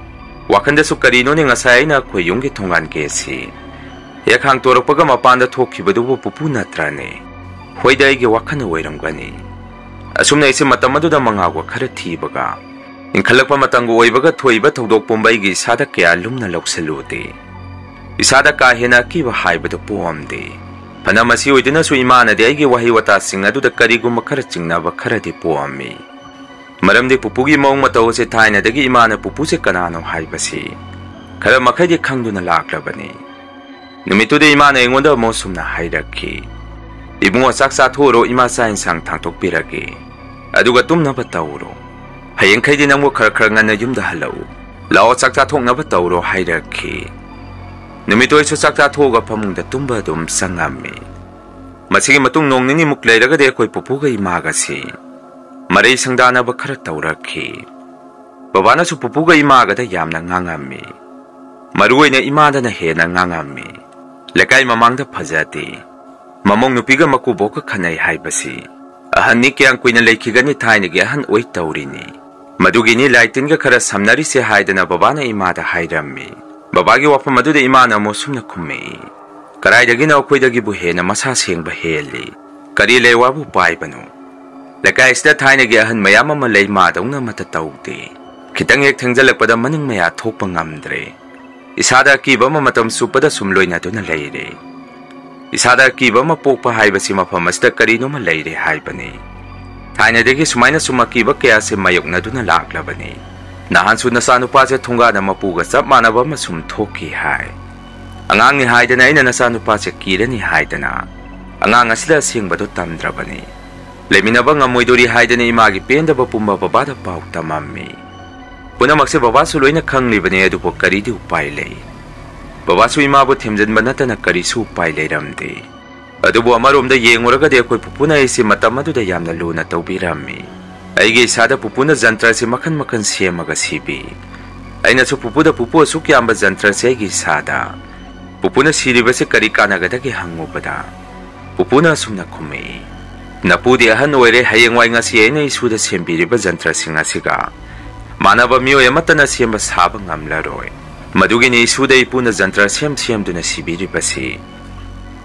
ꯋꯥꯈꯟꯗꯁꯨ ꯀꯔꯤꯅꯣꯅꯦ ꯉꯁꯥꯏ ꯑꯩꯅ ꯑꯩꯈꯣꯏ ꯌꯨꯝꯒꯤ ꯊꯣꯡꯒꯥꯟ ꯒꯦꯠꯁꯤ ꯍꯦꯛ ꯍꯥꯡꯇꯣꯔꯛꯄꯒ ꯃꯄꯥꯟꯗ ꯊꯣꯛꯈꯤꯕꯗꯨꯕꯨ ꯄꯨꯄꯨ ꯅꯠꯇ꯭ꯔꯅꯦ? ꯍꯣꯏꯗ, ꯑꯩꯒꯤ ꯋꯥꯈꯜꯅ ꯑꯣꯏꯔꯝꯒꯅꯤ꯫ ꯑꯁꯨꯝꯅ ꯑꯩꯁꯦ ꯃꯇꯝ ꯑꯗꯨꯗ ꯃꯉꯥꯎꯒ ꯈꯔ ꯊꯤꯕꯒ, ꯏꯟꯈꯠꯂꯛꯄ ꯃꯇꯝꯒ ꯑꯣꯏꯕꯒ ꯊꯣꯛꯏꯕ ꯊꯧꯗꯣꯛ ꯄꯨꯝꯕ ꯑꯩꯒꯤ ꯏꯁꯥꯗ ꯀꯌꯥ ꯂꯨꯝꯅ ꯂꯧꯁꯤꯜꯂꯨꯗꯦ꯫ ꯏꯁꯥꯗ ꯀꯥ ꯍꯦꯟꯅ ꯑꯀꯤꯕ ꯍꯥꯏꯕꯗꯨ ꯄꯣꯛꯑꯝꯗꯦ꯫ ꯐꯅ ꯃꯁꯤ ꯑꯣꯏꯗꯨꯅꯁꯨ ꯏꯃꯥꯅꯗꯤ ꯑꯩꯒꯤ ꯋꯥꯍꯩ ꯋꯥꯇꯥꯁꯤꯡ ꯑꯗꯨꯗ ꯀꯔꯤꯒꯨꯝꯕ ꯈꯔ ꯆꯤꯡꯅꯕ ꯈꯔꯗꯤ ꯄꯣꯛꯑꯝꯃꯤ꯫ ꯃꯔꯝꯗꯤ ꯄꯨꯄꯨꯒꯤ ꯃꯑꯣꯡ ꯃꯇꯧ ꯑꯁꯤ ꯊꯥꯏꯅꯗꯒꯤ ꯏꯃꯥꯅ ꯄꯨꯄꯨꯁꯦ ꯀꯅꯥꯅꯣ ꯍꯥꯏꯕꯁꯤ ꯈꯔ ꯃꯈꯩꯗꯤ ꯈꯪꯗꯨꯅ ꯂꯥꯛꯂꯕꯅꯤ꯫ ꯅꯨꯃꯤꯠꯇꯨꯗ ꯏꯃꯥꯅ ꯑꯩꯉꯣꯟꯗ ꯑꯃꯨꯛ ꯁꯨꯝꯅ ꯍꯥꯏꯔꯛꯈꯤ, "ꯏꯕꯨꯡꯉꯣ, ꯆꯥꯛ ꯆꯥꯊꯣꯛꯎꯔꯣ, ꯏꯃꯥ ꯆꯥꯛ ꯏꯟꯁꯥꯡ ꯊꯥꯡꯇꯣꯛꯄꯤꯔꯒꯦ꯫ ꯑꯗꯨꯒ ꯇꯨꯝꯅꯕ ꯇꯧꯔꯣ꯫ ꯍꯌꯦꯡꯈꯩꯗꯤ ꯅꯪꯕꯨ ꯈꯔ ꯈꯔ ꯉꯟꯅ ꯌꯨꯝꯗ ꯍꯜꯂꯛꯎ꯫ ꯂꯥꯛꯑꯣ, ꯆꯥꯛ ꯆꯥꯊꯣꯛꯅꯕ ꯇꯧꯔꯣ" ꯍꯥꯏꯔꯛꯈꯤ꯫ ꯅꯨꯃꯤꯠꯇꯣ ꯑꯩꯁꯨ ꯆꯥꯛ ꯆꯥꯊꯣꯛꯑꯒ ꯐꯃꯨꯡꯗ ꯇꯨꯝꯕ ꯑꯗꯨꯝ ꯆꯪꯉꯝꯃꯤ꯫ ꯃꯁꯤꯒꯤ ꯃꯇꯨꯡ ꯅꯣꯡ ꯅꯤꯅꯤꯃꯨꯛ ꯂꯩꯔꯒꯗꯤ ꯑꯩꯈꯣꯏ ꯄꯨꯄꯨꯒ ꯏꯃꯥꯒꯁꯤ ꯃꯔꯩ ꯁꯪꯗꯥꯅꯕ ꯈꯔ ꯇꯧꯔꯛꯈꯤ꯫ ꯕꯕꯥꯅꯁꯨ ꯄꯨꯄꯨꯒ ꯏꯃꯥꯒꯗ ꯌꯥꯝꯅ ꯉꯥꯡꯉꯝꯃꯤ꯫ ꯃꯔꯨ ꯑꯣꯏꯅ ꯏꯃꯥꯗꯅ ꯍꯦꯟꯅ ꯉꯥꯡꯉꯝꯃꯤ꯫ "ꯂꯩꯀꯥꯏ ꯃꯃꯥꯡꯗ ꯐꯖꯗꯦ꯫ ꯃꯃꯧ ꯅꯨꯄꯤꯒ ꯃꯀꯨꯕꯣꯛꯀ ꯈꯠꯅꯩ ꯍꯥꯏꯕꯁꯤ꯫ ꯑꯍꯟꯅꯤ, ꯀꯌꯥꯝ ꯀꯨꯏꯅ ꯂꯩꯈꯤꯒꯅꯤ, ꯊꯥꯏꯅꯒꯤ ꯑꯍꯟ ꯑꯣꯏ ꯇꯧꯔꯤꯅꯤ꯫ ꯃꯗꯨꯒꯤꯅꯤ ꯂꯥꯏ ꯇꯤꯟꯒ ꯈꯔ ꯁꯝꯅꯔꯤꯁꯦ" ꯍꯥꯏꯗꯅ ꯕꯕꯥꯅ ꯏꯃꯥꯗ ꯍꯥꯏꯔꯝꯃꯤ꯫ ꯕꯕꯥꯒꯤ ꯋꯥꯐꯝ ꯑꯗꯨꯗ ꯏꯃꯥꯅ ꯑꯃꯨꯛ ꯁꯨꯝꯅ ꯈꯨꯝꯃꯛꯏ, "ꯀꯗꯥꯏꯗꯒꯤꯅꯣ ꯑꯩꯈꯣꯏꯗꯒꯤꯕꯨ ꯍꯦꯟꯅ ꯃꯁꯥ ꯁꯦꯡꯕ ꯍꯦꯜꯂꯤ꯫ ꯀꯔꯤ ꯂꯩꯋꯥꯕꯨ ꯄꯥꯏꯕꯅꯣ? ꯂꯩꯀꯥꯏ ꯑꯁꯤꯗ ꯊꯥꯏꯅꯒꯤ ꯑꯍꯟ ꯃꯌꯥꯝ ꯑꯃ ꯂꯩ ꯃꯥꯗꯧꯅ ꯑꯃꯠꯇ ꯇꯧꯗꯦ꯫ ꯈꯤꯇꯪ ꯍꯦꯛ ꯊꯦꯡꯖꯜꯂꯛꯄꯗ ꯃꯅꯤꯡ ꯃꯌꯥ ꯊꯣꯛꯄ ꯉꯝꯗ꯭ꯔꯦ꯫ ꯏꯁꯥꯗ ꯑꯀꯤꯕ ꯑꯃ ꯃꯇꯝ ꯆꯨꯞꯄꯗ ꯁꯨꯝ ꯂꯣꯏꯅꯗꯨꯅ ꯂꯩꯔꯦ꯫ ꯏꯁꯥꯗ ꯑꯀꯤꯕ ꯑꯃ ꯄꯣꯛꯄ ꯍꯥꯏꯕꯁꯤ ꯃꯐꯝ ꯑꯁꯤꯗ ꯀꯔꯤꯅꯣꯃ ꯂꯩꯔꯦ ꯍꯥꯏꯕꯅꯤ꯫ ꯊꯥꯏꯅꯗꯒꯤ ꯁꯨꯃꯥꯏꯅ ꯁꯨꯝ ꯑꯀꯤꯕ ꯀꯌꯥꯁꯦ ꯃꯥꯌꯣꯛꯅꯗꯨꯅ ꯂꯥꯛꯂꯕꯅꯤ꯫ ꯅꯍꯥꯟꯁꯨ ꯅꯆꯥꯅꯨꯄꯥꯁꯦ ꯊꯣꯡꯒꯥꯟꯗ ꯃꯄꯨꯒ ꯆꯞ ꯃꯥꯟꯅꯕ ꯑꯃ ꯁꯨꯝ ꯊꯣꯛꯈꯤ" ꯍꯥꯏ꯫ "ꯑꯉꯥꯡꯅꯤ ꯍꯥꯏꯗꯅ ꯑꯩꯅ ꯅꯆꯥꯅꯨꯄꯥꯁꯦ ꯀꯤꯔꯅꯤ ꯍꯥꯏꯗꯅ ꯑꯉꯥꯡ ꯑꯁꯤꯗ ꯑꯁꯦꯡꯕꯗꯣ ꯇꯝꯗ꯭ꯔꯕꯅꯤ꯫ ꯂꯩꯃꯤꯟꯅꯕ ꯉꯝꯃꯣꯏꯗꯣꯔꯤ ꯍꯥꯏꯗꯅ ꯏꯃꯥꯒꯤ ꯄꯦꯟꯗꯕ ꯄꯨꯝꯕ ꯕꯕꯥꯗ ꯄꯥꯎ ꯇꯝꯃꯝꯃꯤ꯫ ꯄꯨꯝꯅꯃꯛꯁꯦ ꯕꯕꯥꯁꯨ ꯂꯣꯏꯅ ꯈꯪꯂꯤꯕꯅꯤ, ꯑꯗꯨꯕꯨ ꯀꯔꯤꯗꯤ ꯎꯄꯥꯏ ꯂꯩ? ꯕꯕꯥꯁꯨ ꯏꯃꯥꯕꯨ ꯊꯦꯝꯖꯤꯟꯕ ꯅꯠꯇꯅ ꯀꯔꯤꯁꯨ ꯎꯄꯥꯏ ꯂꯩꯔꯝꯗꯦ꯫ ꯑꯗꯨꯕꯨ ꯑꯃꯔꯣꯝꯗ ꯌꯦꯡꯉꯨꯔꯒꯗꯤ ꯑꯩꯈꯣꯏ ꯄꯨꯄꯨꯅ ꯑꯩꯁꯦ ꯃꯇꯝ ꯑꯗꯨꯗ ꯌꯥꯝꯅ ꯂꯨꯅ ꯇꯧꯕꯤꯔꯝꯃꯤ꯫ ꯑꯩꯒꯤ ꯏꯁꯥꯗ ꯄꯨꯄꯨꯅ ꯖꯟꯇ꯭ꯔꯁꯤ ꯃꯈꯟ ꯃꯈꯟ ꯁꯦꯝꯃꯒ ꯁꯤꯕꯤ꯫ ꯑꯩꯅꯁꯨ ꯄꯨꯄꯨꯗ, 'ꯄꯨꯄꯨ, ꯑꯁꯨꯛ ꯌꯥꯝꯕ ꯖꯟꯇ꯭ꯔꯁꯦ ꯑꯩꯒꯤ ꯏꯁꯥꯗ, ꯄꯨꯄꯨꯅ ꯁꯤꯔꯤꯕꯁꯦ ꯀꯔꯤ ꯀꯥꯟꯅꯒꯗꯒꯦ?' ꯍꯪꯉꯨꯕꯗ ꯄꯨꯄꯨꯅ ꯑꯁꯨꯝꯅ ꯈꯨꯝꯃꯛꯏ, "ꯅꯄꯨꯗꯤ ꯑꯍꯟ ꯑꯣꯏꯔꯦ, ꯍꯌꯦꯡꯋꯥꯏ ꯉꯁꯤ ꯑꯩꯅ ꯏꯁꯨꯗ ꯁꯦꯝꯕꯤꯔꯤꯕ ꯖꯟꯇ꯭ꯔꯁꯤꯡ ꯑꯁꯤꯒ ꯃꯥꯟꯅꯕ ꯃꯤꯑꯣꯏ ꯑꯃꯠꯇꯅ ꯁꯦꯝꯕ ꯁꯥꯕ ꯉꯝꯂꯔꯣꯏ꯫ ꯃꯗꯨꯒꯤꯅꯤ ꯏꯁꯨꯗ ꯏꯄꯨꯅ ꯖꯟꯇ꯭ꯔ ꯁꯦꯝ ꯁꯦꯝꯗꯨꯅ ꯁꯤꯕꯤꯔꯤꯕꯁꯤ꯫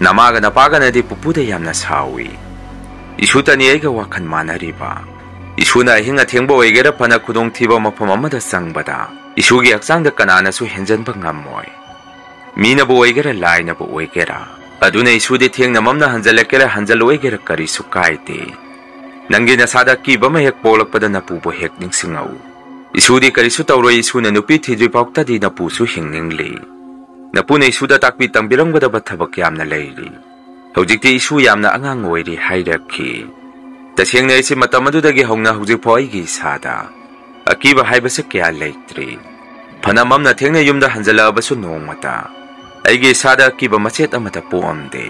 ꯅꯃꯥꯒ ꯅꯄꯥꯒꯅꯗꯤ ꯄꯨꯄꯨꯗ ꯌꯥꯝꯅ ꯁꯥꯎꯏ꯫ ꯏꯁꯨꯇꯅꯤ ꯑꯩꯒ ꯋꯥꯈꯜ ꯃꯥꯟꯅꯔꯤꯕ꯫ ꯏꯁꯨꯅ ꯑꯍꯤꯡ ꯑꯊꯦꯡꯕ ꯑꯣꯏꯒꯦꯔꯥ, ꯐꯅ ꯈꯨꯗꯣꯡꯊꯤꯕ ꯃꯐꯝ ꯑꯃꯗ ꯆꯪꯕꯗ ꯏꯁꯨꯒꯤ ꯍꯛꯆꯥꯡꯗ ꯀꯅꯥꯅꯁꯨ ꯍꯦꯟꯖꯟꯕ ꯉꯝꯃꯣꯏ꯫ ꯃꯤꯅꯕꯨ ꯑꯣꯏꯒꯦꯔꯥ, ꯂꯥꯏꯅꯕꯨ ꯑꯣꯏꯒꯦꯔꯥ꯫ ꯑꯗꯨꯅ ꯏꯁꯨꯗꯤ ꯊꯦꯡꯅ ꯃꯝꯅ ꯍꯟꯖꯜꯂꯛꯀꯦꯔꯥ, ꯍꯟꯖꯜꯂꯛꯑꯣꯏꯒꯦꯔꯥ, ꯀꯔꯤꯁꯨ ꯀꯥꯏꯗꯦ꯫ ꯅꯪꯒꯤ ꯅꯁꯥꯗ ꯑꯀꯤꯕ ꯑꯃ ꯍꯦꯛ ꯄꯣꯛꯂꯛꯄꯗ ꯅꯄꯨꯕꯨ ꯍꯦꯛ ꯅꯤꯡꯁꯤꯡꯉꯛꯎ꯫ ꯏꯁꯨꯗꯤ ꯀꯔꯤꯁꯨ ꯇꯧꯔꯣꯏ, ꯏꯁꯨꯅ ꯅꯨꯄꯤ ꯊꯤꯗ꯭ꯔꯤ ꯐꯥꯎꯇꯗꯤ ꯅꯄꯨꯁꯨ ꯍꯤꯡꯅꯤꯡꯂꯤ꯫ ꯅꯄꯨꯅ ꯏꯁꯨꯗ ꯇꯥꯛꯄꯤ ꯇꯝꯕꯤꯔꯝꯒꯗꯕ ꯊꯕꯛ ꯌꯥꯝꯅ ꯂꯩꯔꯤ꯫ ꯍꯧꯖꯤꯛꯇꯤ ꯏꯁꯨ ꯌꯥꯝꯅ ꯑꯉꯥꯡ ꯑꯣꯏꯔꯤ ꯍꯥꯏꯔꯛꯈꯤ꯫ ꯇꯁꯦꯡꯅ ꯑꯩꯁꯦ ꯃꯇꯝ ꯑꯗꯨꯗꯒꯤ ꯍꯧꯅ ꯍꯧꯖꯤꯛꯐꯥꯎ ꯑꯩꯒꯤ ꯏꯁꯥꯗ ꯑꯀꯤꯕ ꯍꯥꯏꯕꯁꯦ ꯀꯌꯥ ꯂꯩꯇ꯭ꯔꯤ꯫ ꯐꯅ ꯃꯝꯅ ꯊꯦꯡꯅ ꯌꯨꯝꯗ ꯍꯟꯖꯜꯂꯛꯑꯕꯁꯨ ꯅꯣꯡꯃꯇ ꯑꯩꯒꯤ ꯏꯁꯥꯗ ꯑꯀꯤꯕ ꯃꯆꯦꯠ ꯑꯃꯠꯇ ꯄꯣꯛꯑꯝꯗꯦ꯫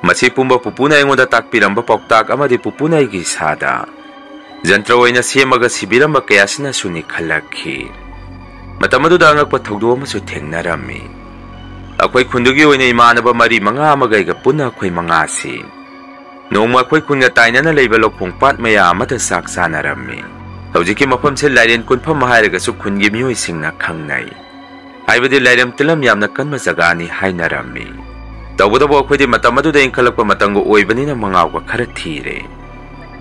ꯃꯁꯤ ꯄꯨꯝꯕ ꯄꯨꯄꯨꯅ ꯑꯩꯉꯣꯟꯗ ꯇꯥꯛꯄꯤꯔꯝꯕ ꯄꯥꯎꯇꯥꯛ ꯑꯃꯗꯤ ꯄꯨꯄꯨꯅ ꯑꯩꯒꯤ ꯏꯁꯥꯗ ꯖꯟꯇ꯭ꯔ ꯑꯣꯏꯅ ꯁꯦꯝꯃꯒ ꯁꯤꯕꯤꯔꯝꯕ ꯀꯌꯥꯁꯤꯅꯁꯨꯅꯤ ꯈꯜꯂꯛꯈꯤ꯫ ꯃꯇꯝ ꯑꯗꯨꯗ ꯑꯉꯛꯄ ꯊꯧꯗꯣꯛ ꯑꯃꯁꯨ ꯊꯦꯡꯅꯔꯝꯃꯤ꯫ ꯑꯩꯈꯣꯏ ꯈꯨꯟꯗꯨꯒꯤ ꯑꯣꯏꯅ ꯏꯃꯥꯟꯅꯕ ꯃꯔꯤ ꯃꯉꯥ ꯑꯃꯒ ꯑꯩꯒ ꯄꯨꯟꯅ ꯑꯩꯈꯣꯏ ꯃꯉꯥꯁꯤ ꯅꯣꯡꯃ ꯑꯩꯈꯣꯏ ꯈꯨꯟꯒ ꯇꯥꯏꯅꯅ ꯂꯩꯕ ꯂꯧꯈꯣꯡ ꯄꯥꯠ ꯃꯌꯥ ꯑꯃꯗ ꯆꯥꯛ ꯆꯥꯅꯔꯝꯃꯤ꯫ ꯍꯧꯖꯤꯛꯀꯤ ꯃꯐꯝꯁꯦ ꯂꯥꯏꯔꯦꯟ ꯀꯨꯟꯐꯝ ꯍꯥꯏꯔꯒꯁꯨ ꯈꯨꯟꯒꯤ ꯃꯤꯑꯣꯏꯁꯤꯡꯅ ꯈꯪꯅꯩ꯫ ꯍꯥꯏꯕꯗꯤ ꯂꯥꯏꯔꯝ ꯇꯤꯜꯂꯝ ꯌꯥꯝꯅ ꯀꯟꯕ ꯖꯒꯥꯅꯤ ꯍꯥꯏꯅꯔꯝꯃꯤ꯫ ꯇꯧꯕꯇꯕꯨ ꯑꯩꯈꯣꯏꯗꯤ ꯃꯇꯝ ꯑꯗꯨꯗ ꯏꯟꯈꯠꯂꯛꯄ ꯃꯇꯝꯒ ꯑꯣꯏꯕꯅꯤꯅ ꯃꯉꯥꯎꯒ ꯈꯔ ꯊꯤꯔꯦ꯫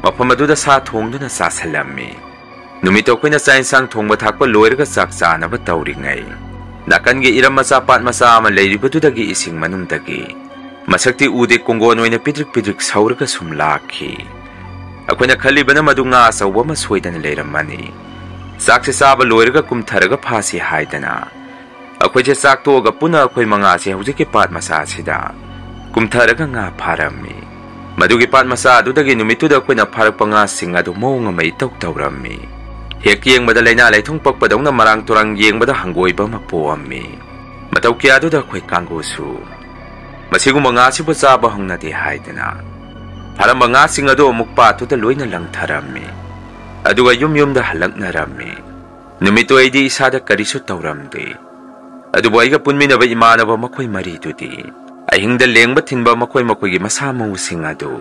ꯃꯐꯝ ꯑꯗꯨꯗ ꯁꯥ ꯊꯣꯡꯗꯨꯅ ꯆꯥꯁꯤꯜꯂꯝꯃꯤ꯫ ꯅꯨꯃꯤꯠꯇꯣ ꯑꯩꯈꯣꯏꯅ ꯆꯥꯛ ꯏꯟꯁꯥꯡ ꯊꯣꯡꯕ ꯊꯥꯛꯄ ꯂꯣꯏꯔꯒ ꯆꯥꯛ ꯆꯥꯅꯕ ꯇꯧꯔꯤꯉꯩ, ꯅꯥꯀꯟꯒꯤ ꯏꯔꯝ ꯃꯆꯥ ꯄꯥꯠ ꯃꯆꯥ ꯑꯃ ꯂꯩꯔꯤꯕꯗꯨꯗꯒꯤ ꯏꯁꯤꯡ ꯃꯅꯨꯡꯗꯒꯤ ꯃꯁꯛꯇꯤ ꯎꯗꯦ, ꯀꯣꯡꯒꯣꯟ ꯑꯣꯏꯅ ꯄꯤꯗ꯭ꯔꯤꯛ ꯄꯤꯗ꯭ꯔꯤꯛ ꯁꯧꯔꯒ ꯁꯨꯝ ꯂꯥꯛꯈꯤ꯫ ꯑꯩꯈꯣꯏꯅ ꯈꯜꯂꯤꯕꯅ ꯃꯗꯨ ꯉꯥ ꯑꯆꯧꯕ ꯑꯃ ꯁꯣꯏꯗꯅ ꯂꯩꯔꯝꯃꯅꯤ꯫ ꯆꯥꯛꯁꯦ ꯆꯥꯕ ꯂꯣꯏꯔꯒ ꯀꯨꯝꯊꯔꯒ ꯐꯥꯁꯤ ꯍꯥꯏꯗꯅ ꯑꯩꯈꯣꯏꯁꯦ ꯆꯥꯛ ꯇꯣꯛꯑꯒ ꯄꯨꯟꯅ ꯑꯩꯈꯣꯏ ꯃꯉꯥꯁꯦ ꯍꯧꯖꯤꯛꯀꯤ ꯄꯥꯠ ꯃꯆꯥ ꯑꯁꯤꯗ ꯀꯨꯝꯊꯔꯒ ꯉꯥ ꯐꯥꯔꯝꯃꯤ꯫ ꯃꯗꯨꯒꯤ ꯄꯥꯠ ꯃꯆꯥ ꯑꯗꯨꯗꯒꯤ ꯅꯨꯃꯤꯠꯇꯨꯗ ꯑꯩꯈꯣꯏꯅ ꯐꯥꯔꯛꯄ ꯉꯥꯁꯤꯡ ꯑꯗꯨ ꯃꯑꯣꯡ ꯑꯃ ꯏꯇꯧ ꯇꯧꯔꯝꯃꯤ꯫ ꯍꯦꯛ ꯌꯦꯡꯕꯗ ꯂꯩꯅꯥ ꯂꯩꯊꯨꯡ ꯄꯛꯄꯗꯧꯅ ꯃꯔꯥꯡ ꯇꯨꯔꯥꯡ ꯌꯦꯡꯕꯗ ꯍꯪꯒꯣꯏꯕ ꯑꯃ ꯄꯣꯛꯑꯝꯃꯤ꯫ ꯃꯇꯧ ꯀꯌꯥꯗꯨꯗ ꯑꯩꯈꯣꯏ ꯀꯥꯡꯕꯨꯁꯨ ꯃꯁꯤꯒꯨꯝꯕ ꯉꯥꯁꯤꯕꯨ ꯆꯥꯕ ꯍꯧꯅꯗꯦ ꯍꯥꯏꯗꯅ ꯐꯥꯔꯝꯕ ꯉꯥꯁꯤꯡ ꯑꯗꯨ ꯑꯃꯨꯛ ꯄꯥꯠꯇꯨꯗ ꯂꯣꯏꯅ ꯂꯪꯊꯔꯝꯃꯤ꯫ ꯑꯗꯨꯒ ꯌꯨꯝ ꯌꯨꯝꯗ ꯍꯜꯂꯛꯅꯔꯝꯃꯤ꯫ ꯅꯨꯃꯤꯠꯇꯨ ꯑꯩꯗꯤ ꯏꯁꯥꯗ ꯀꯔꯤꯁꯨ ꯇꯧꯔꯝꯗꯦ꯫ ꯑꯗꯨꯕꯨ ꯑꯩꯒ ꯄꯨꯟꯃꯤꯟꯅꯕ ꯏꯃꯥꯟꯅꯕ ꯃꯈꯣꯏ ꯃꯔꯤꯗꯨꯗꯤ ꯑꯍꯤꯡꯗ ꯂꯦꯡꯕ ꯊꯤꯟꯕ ꯃꯈꯣꯏ ꯃꯈꯣꯏꯒꯤ ꯃꯁꯥ ꯃꯎꯁꯤꯡ ꯑꯗꯨ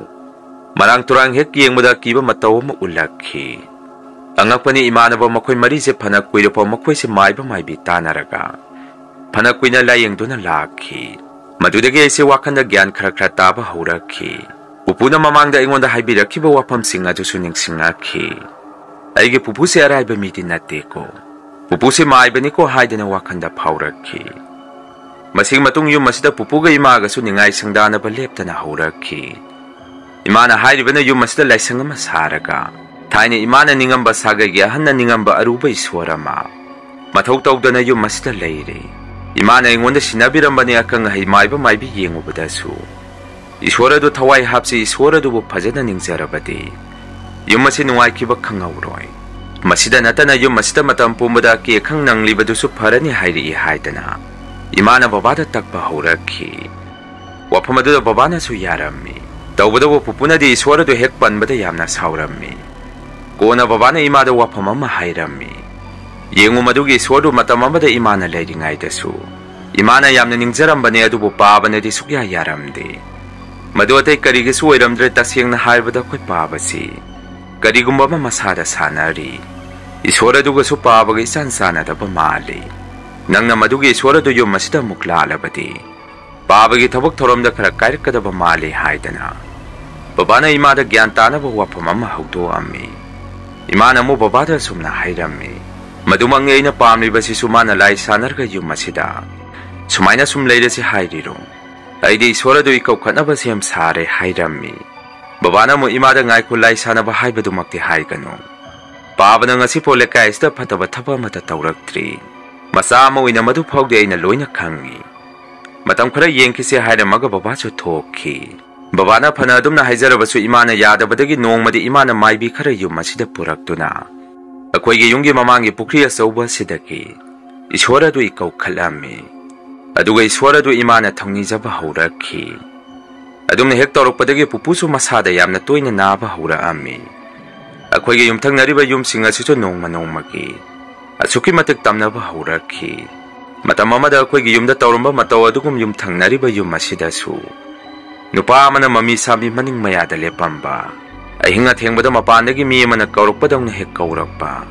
ꯃꯔꯥꯡ ꯇꯨꯔꯥꯡ ꯍꯦꯛ ꯌꯦꯡꯕꯗ ꯑꯀꯤꯕ ꯃꯇꯧ ꯑꯃ ꯎꯠꯂꯛꯈꯤ꯫ ꯑꯉꯛꯄꯅꯤ, ꯏꯃꯥꯟꯅꯕ ꯃꯈꯣꯏ ꯃꯔꯤꯁꯦ ꯐꯅ ꯀꯨꯏꯔꯐꯥꯎ ꯃꯈꯣꯏꯁꯦ ꯃꯥꯏꯕ ꯃꯥꯏꯕꯤ ꯇꯥꯟꯅꯔꯒ ꯐꯅ ꯀꯨꯏꯅ ꯂꯥꯌꯦꯡꯗꯨꯅ ꯂꯥꯛꯈꯤ꯫ ꯃꯗꯨꯗꯒꯤ ꯑꯩꯁꯦ ꯋꯥꯈꯜꯗ ꯒ꯭ꯌꯥꯟ ꯈꯔ ꯈꯔ ꯇꯥꯕ ꯍꯧꯔꯛꯈꯤ꯫ ꯄꯨꯄꯨꯅ ꯃꯃꯥꯡꯗ ꯑꯩꯉꯣꯟꯗ ꯍꯥꯏꯕꯤꯔꯛꯈꯤꯕ ꯋꯥꯐꯝꯁꯤꯡ ꯑꯗꯨꯁꯨ ꯅꯤꯡꯁꯤꯡꯂꯛꯈꯤ꯫ ꯑꯩꯒꯤ ꯄꯨꯄꯨꯁꯦ ꯑꯔꯥꯏꯕ ꯃꯤꯗꯤ ꯅꯠꯇꯦꯀꯣ, ꯄꯨꯄꯨꯁꯦ ꯃꯥꯏꯕꯅꯤꯀꯣ ꯍꯥꯏꯗꯅ ꯋꯥꯈꯜꯗ ꯐꯥꯎꯔꯛꯈꯤ꯫ ꯃꯁꯤꯒꯤ ꯃꯇꯨꯡ ꯌꯨꯝ ꯑꯁꯤꯗ ꯄꯨꯄꯨꯒ ꯏꯃꯥꯒꯁꯨ ꯅꯤꯡꯉꯥꯏ ꯁꯪꯗꯥꯅꯕ ꯂꯦꯞꯇꯅ ꯍꯧꯔꯛꯈꯤ꯫ ꯏꯃꯥꯅ ꯍꯥꯏꯔꯤꯕꯅ ꯌꯨꯝ ꯑꯁꯤꯗ ꯂꯥꯏꯁꯪ ꯑꯃ ꯁꯥꯔꯒ ꯊꯥꯏꯅ ꯏꯃꯥꯅ ꯅꯤꯡꯉꯝꯕ ꯁꯥꯒꯩꯒꯤ ꯑꯍꯟꯅ ꯅꯤꯡꯉꯝꯕ ꯑꯔꯨꯕ ꯏꯁꯣꯔ ꯑꯃ ꯃꯊꯧ ꯇꯧꯗꯅ ꯌꯨꯝ ꯑꯁꯤꯗ ꯂꯩꯔꯤ꯫ ꯏꯃꯥꯅ ꯑꯩꯉꯣꯟꯗ ꯁꯤꯟꯅꯕꯤꯔꯝꯕꯅꯤ, ꯑꯈꯪ ꯑꯍꯩ ꯃꯥꯏꯕ ꯃꯥꯏꯕꯤ ꯌꯦꯡꯉꯨꯕꯗꯁꯨ "ꯏꯁꯣꯔ ꯑꯗꯨ ꯊꯋꯥꯏ ꯍꯥꯞꯁꯤ, ꯏꯁꯣꯔ ꯑꯗꯨꯕꯨ ꯐꯖꯅ ꯅꯤꯡꯖꯔꯕꯗꯤ ꯌꯨꯝ ꯑꯁꯤ ꯅꯨꯡꯉꯥꯏꯈꯤꯕ ꯈꯪꯍꯧꯔꯣꯏ꯫ ꯃꯁꯤꯗ ꯅꯠꯇꯅ ꯌꯨꯝ ꯑꯁꯤꯗ ꯃꯇꯝ ꯄꯨꯝꯕꯗ ꯑꯀꯤ ꯑꯈꯪ ꯅꯪꯂꯤꯕꯗꯨꯁꯨ ꯐꯔꯅꯤ" ꯍꯥꯏꯔꯛꯏ ꯍꯥꯏꯗꯅ ꯏꯃꯥꯅ ꯕꯕꯥꯗ ꯇꯛꯄ ꯍꯧꯔꯛꯈꯤ꯫ ꯋꯥꯐꯝ ꯑꯗꯨꯗ ꯕꯕꯥꯅꯁꯨ ꯌꯥꯔꯝꯃꯤ꯫ ꯇꯧꯕꯇꯕꯨ ꯄꯨꯄꯨꯅꯗꯤ ꯏꯁꯣꯔ ꯑꯗꯨ ꯍꯦꯛ ꯄꯟꯕꯗ ꯌꯥꯝꯅ ꯁꯥꯎꯔꯝꯃꯤ꯫ ꯀꯣꯟꯅ ꯕꯕꯥꯅ ꯏꯃꯥꯗ ꯋꯥꯐꯝ ꯑꯃ ꯍꯥꯏꯔꯝꯃꯤ꯫ "ꯌꯦꯡꯉꯨ, ꯃꯗꯨꯒꯤ ꯏꯁꯣꯔꯗꯨ ꯃꯇꯝ ꯑꯃꯗ ꯏꯃꯥꯅ ꯂꯩꯔꯤꯉꯩꯗꯁꯨ ꯏꯃꯥꯅ ꯌꯥꯝꯅ ꯅꯤꯡꯖꯔꯝꯕꯅꯦ, ꯑꯗꯨꯕꯨ ꯄꯥꯕꯅꯗꯤ ꯁꯨꯛꯌꯥ ꯌꯥꯔꯝꯗꯦ꯫ ꯃꯗꯨ ꯑꯇꯩ ꯀꯔꯤꯒꯤꯁꯨ ꯑꯣꯏꯔꯝꯗ꯭ꯔꯦ, ꯇꯁꯦꯡꯅ ꯍꯥꯏꯔꯕꯗ ꯑꯩꯈꯣꯏ ꯄꯥꯕꯁꯤ ꯀꯔꯤꯒꯨꯝꯕ ꯑꯃ ꯃꯁꯥꯗ ꯁꯥꯟꯅꯔꯤ꯫ ꯏꯁꯣꯔ ꯑꯗꯨꯒꯁꯨ ꯄꯥꯕꯒ ꯏꯆꯥꯟ ꯆꯥꯟꯅꯗꯕ ꯃꯥꯜꯂꯤ꯫ ꯅꯪꯅ ꯃꯗꯨꯒꯤ ꯏꯁꯣꯔ ꯑꯗꯨ ꯌꯨꯝ ꯑꯁꯤꯗ ꯑꯃꯨꯛ ꯂꯥꯛꯂꯕꯗꯤ ꯄꯥꯕꯒꯤ ꯊꯕꯛ ꯊꯧꯔꯝꯗ ꯈꯔ ꯀꯥꯏꯔꯛꯀꯗꯕ ꯃꯥꯜꯂꯤ" ꯍꯥꯏꯗꯅ ꯕꯕꯥꯅ ꯏꯃꯥꯗ ꯒ꯭ꯌꯥꯟ ꯇꯥꯅꯕ ꯋꯥꯐꯝ ꯑꯃ ꯍꯧꯗꯣꯛꯑꯝꯃꯤ꯫ ꯏꯃꯥꯅ ꯑꯃꯨꯛ ꯕꯕꯥꯗ ꯑꯁꯨꯝꯅ ꯍꯥꯏꯔꯝꯃꯤ, "ꯃꯗꯨꯃꯛꯅꯤ ꯑꯩꯅ ꯄꯥꯝꯂꯤꯕꯁꯤꯁꯨ, ꯃꯥꯅ ꯂꯥꯏ ꯁꯥꯟꯅꯔꯒ ꯌꯨꯝ ꯑꯁꯤꯗ ꯁꯨꯃꯥꯏꯅ ꯁꯨꯝ ꯂꯩꯔꯁꯤ ꯍꯥꯏꯔꯤꯔꯣ? ꯑꯩꯗꯤ ꯏꯁꯣꯔ ꯑꯗꯨ ꯏꯀꯧꯈꯠꯅꯕ ꯁꯦꯝ ꯁꯥꯔꯦ" ꯍꯥꯏꯔꯝꯃꯤ꯫ ꯕꯕꯥꯅ ꯑꯃꯨꯛ ꯏꯃꯥꯗ, "ꯉꯥꯏꯈꯣ, ꯂꯥꯏ ꯁꯥꯟꯅꯕ ꯍꯥꯏꯕꯗꯨꯃꯛꯇꯤ ꯍꯥꯏꯒꯅꯨ꯫ ꯄꯥꯕꯅ ꯉꯁꯤꯐꯥꯎ ꯂꯩꯀꯥꯏ ꯑꯁꯤꯗ ꯐꯠꯇꯕ ꯊꯕꯛ ꯑꯃꯠꯇ ꯇꯧꯔꯛꯇ꯭ꯔꯤ꯫ ꯃꯆꯥ ꯑꯃ ꯑꯣꯏꯅ ꯃꯗꯨ ꯐꯥꯎꯗꯤ ꯑꯩꯅ ꯂꯣꯏꯅ ꯈꯪꯏ꯫ ꯃꯇꯝ ꯈꯔ ꯌꯦꯡꯈꯤꯁꯦ" ꯍꯥꯏꯔꯝꯃꯒ ꯕꯕꯥꯁꯨ ꯊꯣꯛꯈꯤ꯫ ꯕꯕꯥꯅ ꯐꯅ ꯑꯗꯨꯝꯅ ꯍꯥꯏꯖꯔꯕꯁꯨ ꯏꯃꯥꯅ ꯌꯥꯗꯕꯗꯒꯤ ꯅꯣꯡꯃꯗꯤ ꯏꯃꯥꯅ ꯃꯥꯏꯕꯤ ꯈꯔ ꯌꯨꯝ ꯑꯁꯤꯗ ꯄꯨꯔꯛꯇꯨꯅ ꯑꯩꯈꯣꯏꯒꯤ ꯌꯨꯝꯒꯤ ꯃꯃꯥꯡꯒꯤ ꯄꯨꯈ꯭ꯔꯤ ꯑꯆꯧꯕ ꯑꯁꯤꯗꯒꯤ ꯏꯁꯣꯔ ꯑꯗꯨ ꯏꯀꯧꯈꯠꯂꯝꯃꯤ꯫ ꯑꯗꯨꯒ ꯏꯁꯣꯔ ꯑꯗꯨ ꯏꯃꯥꯅ ꯊꯧꯅꯤꯖꯕ ꯍꯧꯔꯛꯈꯤ꯫ ꯑꯗꯨꯝꯅ ꯍꯦꯛ ꯇꯧꯔꯛꯄꯗꯒꯤ ꯄꯨꯄꯨꯁꯨ ꯃꯁꯥꯗ ꯌꯥꯝꯅ ꯇꯣꯏꯅ ꯅꯥꯕ ꯍꯧꯔꯛꯑꯝꯃꯤ꯫ ꯑꯩꯈꯣꯏꯒꯤ ꯌꯨꯝꯊꯪꯅꯔꯤꯕ ꯌꯨꯝꯁꯤꯡ ꯑꯁꯤꯁꯨ ꯅꯣꯡꯃ ꯅꯣꯡꯃꯒꯤ ꯑꯁꯨꯛꯀꯤ ꯃꯇꯤꯛ ꯇꯝꯅꯕ ꯍꯧꯔꯛꯈꯤ꯫ ꯃꯇꯝ ꯑꯃꯗ ꯑꯩꯈꯣꯏꯒꯤ ꯌꯨꯝꯗ ꯇꯧꯔꯝꯕ ꯃꯇꯧ ꯑꯗꯨꯒꯨꯝ ꯌꯨꯝꯊꯪꯅꯔꯤꯕ ꯌꯨꯝ ꯑꯁꯤꯗꯁꯨ ꯅꯨꯄꯥ ꯑꯃꯅ ꯃꯃꯤ ꯁꯥꯃꯤ ꯃꯅꯤꯡ ꯃꯌꯥꯗ ꯂꯦꯞꯄꯝꯕ, ꯑꯍꯤꯡ ꯑꯊꯦꯡꯕꯗ ꯃꯄꯥꯟꯗꯒꯤ ꯃꯤ ꯑꯃꯅ ꯀꯧꯔꯛꯄꯗꯧꯅ ꯍꯦꯛ ꯀꯧꯔꯛꯄ,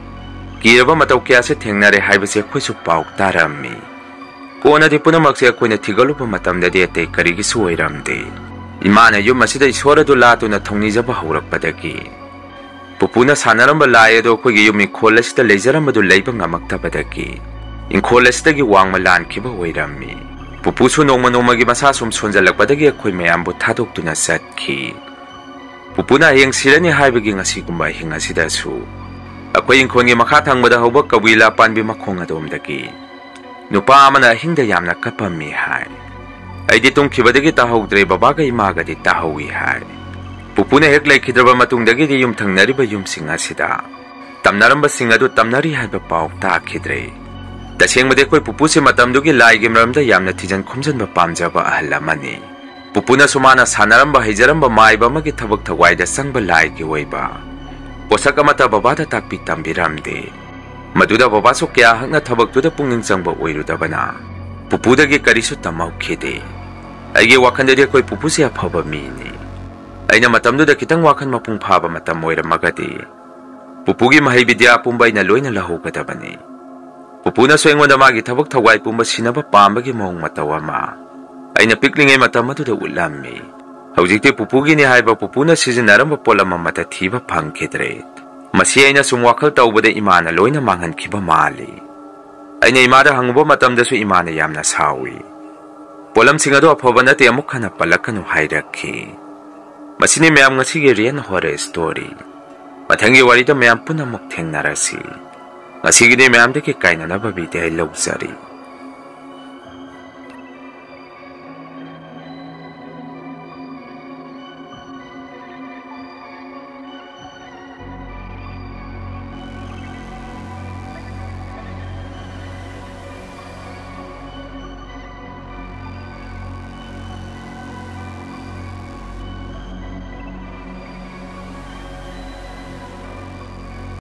ꯀꯤꯔꯕ ꯃꯇꯧ ꯀꯌꯥꯁꯦ ꯊꯦꯡꯅꯔꯦ ꯍꯥꯏꯕꯁꯦ ꯑꯩꯈꯣꯏꯁꯨ ꯄꯥꯎ ꯇꯥꯔꯝꯃꯤ꯫ ꯀꯣꯟꯅꯗꯤ ꯄꯨꯝꯅꯃꯛꯁꯦ ꯑꯩꯈꯣꯏꯅ ꯊꯤꯒꯠꯂꯨꯕ ꯃꯇꯝꯗꯗꯤ ꯑꯇꯩ ꯀꯔꯤꯒꯤꯁꯨ ꯑꯣꯏꯔꯝꯗꯦ꯫ ꯏꯃꯥꯅ ꯌꯨꯝ ꯑꯁꯤꯗ ꯏꯁꯣꯔ ꯑꯗꯨ ꯂꯥꯠꯇꯨꯅ ꯊꯧꯅꯤꯖꯕ ꯍꯧꯔꯛꯄꯗꯒꯤ ꯄꯨꯄꯨꯅ ꯁꯥꯟꯅꯔꯝꯕ ꯂꯥꯏ ꯑꯗꯨ ꯑꯩꯈꯣꯏꯒꯤ ꯌꯨꯝ ꯏꯪꯈꯣꯜ ꯑꯁꯤꯗ ꯂꯩꯖꯔꯝꯕꯗꯨ ꯂꯩꯕ ꯉꯝꯃꯛꯇꯕꯗꯒꯤ ꯏꯪꯈꯣꯜ ꯑꯁꯤꯗꯒꯤ ꯋꯥꯡꯃ ꯂꯥꯟꯈꯤꯕ ꯑꯣꯏꯔꯝꯃꯤ꯫ ꯄꯨꯄꯨꯁꯨ ꯅꯣꯡꯃ ꯅꯣꯡꯃꯒꯤ ꯃꯁꯥ ꯁꯨꯝ ꯁꯣꯟꯖꯜꯂꯛꯄꯗꯒꯤ ꯑꯩꯈꯣꯏ ꯃꯌꯥꯝꯕꯨ ꯊꯥꯗꯣꯛꯇꯨꯅ ꯆꯠꯈꯤ꯫ ꯄꯨꯄꯨꯅ ꯍꯌꯦꯡ ꯁꯤꯔꯅꯤ ꯍꯥꯏꯕꯒꯤ ꯉꯁꯤꯒꯨꯝꯕ ꯑꯍꯤꯡ ꯑꯁꯤꯗꯁꯨ ꯑꯩꯈꯣꯏ ꯏꯪꯈꯣꯜꯒꯤ ꯃꯈꯥ ꯊꯪꯕꯗ ꯍꯧꯕ ꯀꯕꯨꯏꯂꯥ ꯄꯥꯟꯕꯤ ꯃꯈꯣꯡ ꯑꯗꯣꯝꯗꯒꯤ ꯅꯨꯄꯥ ꯑꯃꯅ ꯑꯍꯤꯡꯗ ꯌꯥꯝꯅ ꯀꯞꯄꯝꯃꯤ ꯍꯥꯏ꯫ "ꯑꯩꯗꯤ ꯇꯨꯝꯈꯤꯕꯗꯒꯤ ꯇꯥꯍꯧꯗ꯭ꯔꯦ, ꯕꯕꯥꯒ ꯏꯃꯥꯒꯗꯤ ꯇꯥꯍꯧꯏ" ꯍꯥꯏ꯫ ꯄꯨꯄꯨꯅ ꯍꯦꯛ ꯂꯩꯈꯤꯗ꯭ꯔꯕ ꯃꯇꯨꯡꯗꯒꯤꯗꯤ ꯌꯨꯝꯊꯪꯅꯔꯤꯕ ꯌꯨꯝꯁꯤꯡ ꯑꯁꯤꯗ ꯇꯝꯅꯔꯝꯕꯁꯤꯡ ꯑꯗꯨ ꯇꯝꯅꯔꯤ ꯍꯥꯏꯕ ꯄꯥꯎ ꯇꯥꯈꯤꯗ꯭ꯔꯦ꯫ ꯇꯁꯦꯡꯕꯗꯤ ꯑꯩꯈꯣꯏ ꯄꯨꯄꯨꯁꯦ ꯃꯇꯝꯗꯨꯒꯤ ꯂꯥꯏꯒꯤ ꯃꯔꯝꯗ ꯌꯥꯝꯅ ꯊꯤꯖꯤꯟ ꯈꯨꯝꯖꯤꯟꯕ ꯄꯥꯝꯖꯕ ꯑꯍꯜ ꯑꯃꯅꯤ꯫ ꯄꯨꯄꯨꯅꯁꯨ ꯃꯥꯅ ꯁꯥꯟꯅꯔꯝꯕ, ꯍꯩꯖꯔꯝꯕ ꯃꯥꯏꯕ ꯑꯃꯒꯤ ꯊꯕꯛ ꯊꯧꯋꯥꯏꯗ ꯆꯪꯕ ꯂꯥꯏꯒꯤ ꯑꯣꯏꯕ ꯄꯣꯠꯁꯛ ꯑꯃꯠꯇ ꯕꯕꯥꯗ ꯇꯥꯛꯄꯤ ꯇꯝꯕꯤꯔꯝꯗꯦ꯫ ꯃꯗꯨꯗ ꯕꯕꯥꯁꯨ ꯀꯌꯥ ꯍꯛꯅ ꯊꯕꯛꯇꯨꯗ ꯄꯨꯛꯅꯤꯡ ꯆꯪꯕ ꯑꯣꯏꯔꯨꯗꯕꯅ ꯄꯨꯄꯨꯗꯒꯤ ꯀꯔꯤꯁꯨ ꯇꯝꯍꯧꯈꯤꯗꯦ꯫ ꯑꯩꯒꯤ ꯋꯥꯈꯜꯗꯗꯤ ꯑꯩꯈꯣꯏ ꯄꯨꯄꯨꯁꯦ ꯑꯐꯕ ꯃꯤꯅꯤ꯫ ꯑꯩꯅ ꯃꯇꯝꯗꯨꯗ ꯈꯤꯇꯪ ꯋꯥꯈꯜ ꯃꯄꯨꯡ ꯐꯥꯕ ꯃꯇꯝ ꯑꯣꯏꯔꯝꯃꯒꯗꯤ ꯄꯨꯄꯨꯒꯤ ꯃꯍꯩ ꯕꯤꯗ꯭ꯌꯥ ꯄꯨꯝꯕ ꯑꯩꯅ ꯂꯣꯏꯅ ꯂꯧꯍꯧꯒꯗꯕꯅꯤ꯫ ꯄꯨꯄꯨꯅꯁꯨ ꯑꯩꯉꯣꯟꯗ ꯃꯥꯒꯤ ꯊꯕꯛ ꯊꯧꯋꯥꯏ ꯄꯨꯝꯕ ꯁꯤꯟꯅꯕ ꯄꯥꯝꯕꯒꯤ ꯃꯑꯣꯡ ꯃꯇꯧ ꯑꯃ ꯑꯩꯅ ꯄꯤꯛꯂꯤꯉꯩ ꯃꯇꯝ ꯑꯗꯨꯗ ꯎꯠꯂꯝꯃꯤ꯫ ꯍꯧꯖꯤꯛꯇꯤ ꯄꯨꯄꯨꯒꯤꯅꯤ ꯍꯥꯏꯕ ꯄꯨꯄꯨꯅ ꯁꯤꯖꯤꯟꯅꯔꯝꯕ ꯄꯣꯠꯂꯝ ꯑꯃꯠꯇ ꯊꯤꯕ ꯐꯪꯈꯤꯗ꯭ꯔꯦ꯫ ꯃꯁꯤ ꯑꯩꯅ ꯁꯨꯝ ꯋꯥꯈꯜ ꯇꯧꯕꯗ ꯏꯃꯥꯅ ꯂꯣꯏꯅ ꯃꯥꯡꯍꯟꯈꯤꯕ ꯃꯥꯜꯂꯤ꯫ ꯑꯩꯅ ꯏꯃꯥꯗ ꯍꯪꯉꯨꯕ ꯃꯇꯝꯗꯁꯨ ꯏꯃꯥꯅ ꯌꯥꯝꯅ ꯁꯥꯎꯏ꯫ "ꯄꯣꯠꯂꯝꯁꯤꯡ ꯑꯗꯨ ꯑꯐꯕ ꯅꯠꯇꯦ, ꯑꯃꯨꯛ ꯍꯟꯅ ꯄꯜꯂꯛꯀꯅꯨ" ꯍꯥꯏꯔꯛꯈꯤ꯫ ꯃꯁꯤꯅꯤ ꯃꯌꯥꯝ ꯉꯁꯤꯒꯤ ꯔꯤꯌꯦꯜ ꯍꯣꯔꯔ ꯁ꯭ꯇꯣꯔꯤ꯫ ꯃꯊꯪꯒꯤ ꯋꯥꯔꯤꯗ ꯃꯌꯥꯝ ꯄꯨꯟꯅ ꯑꯃꯨꯛ ꯊꯦꯡꯅꯔꯁꯤ꯫ ꯉꯁꯤꯒꯤꯗꯤ ꯃꯌꯥꯝꯗꯒꯤ ꯀꯥꯏꯅꯅꯕ ꯕꯤꯗꯥꯏ ꯂꯧꯖꯔꯤ꯫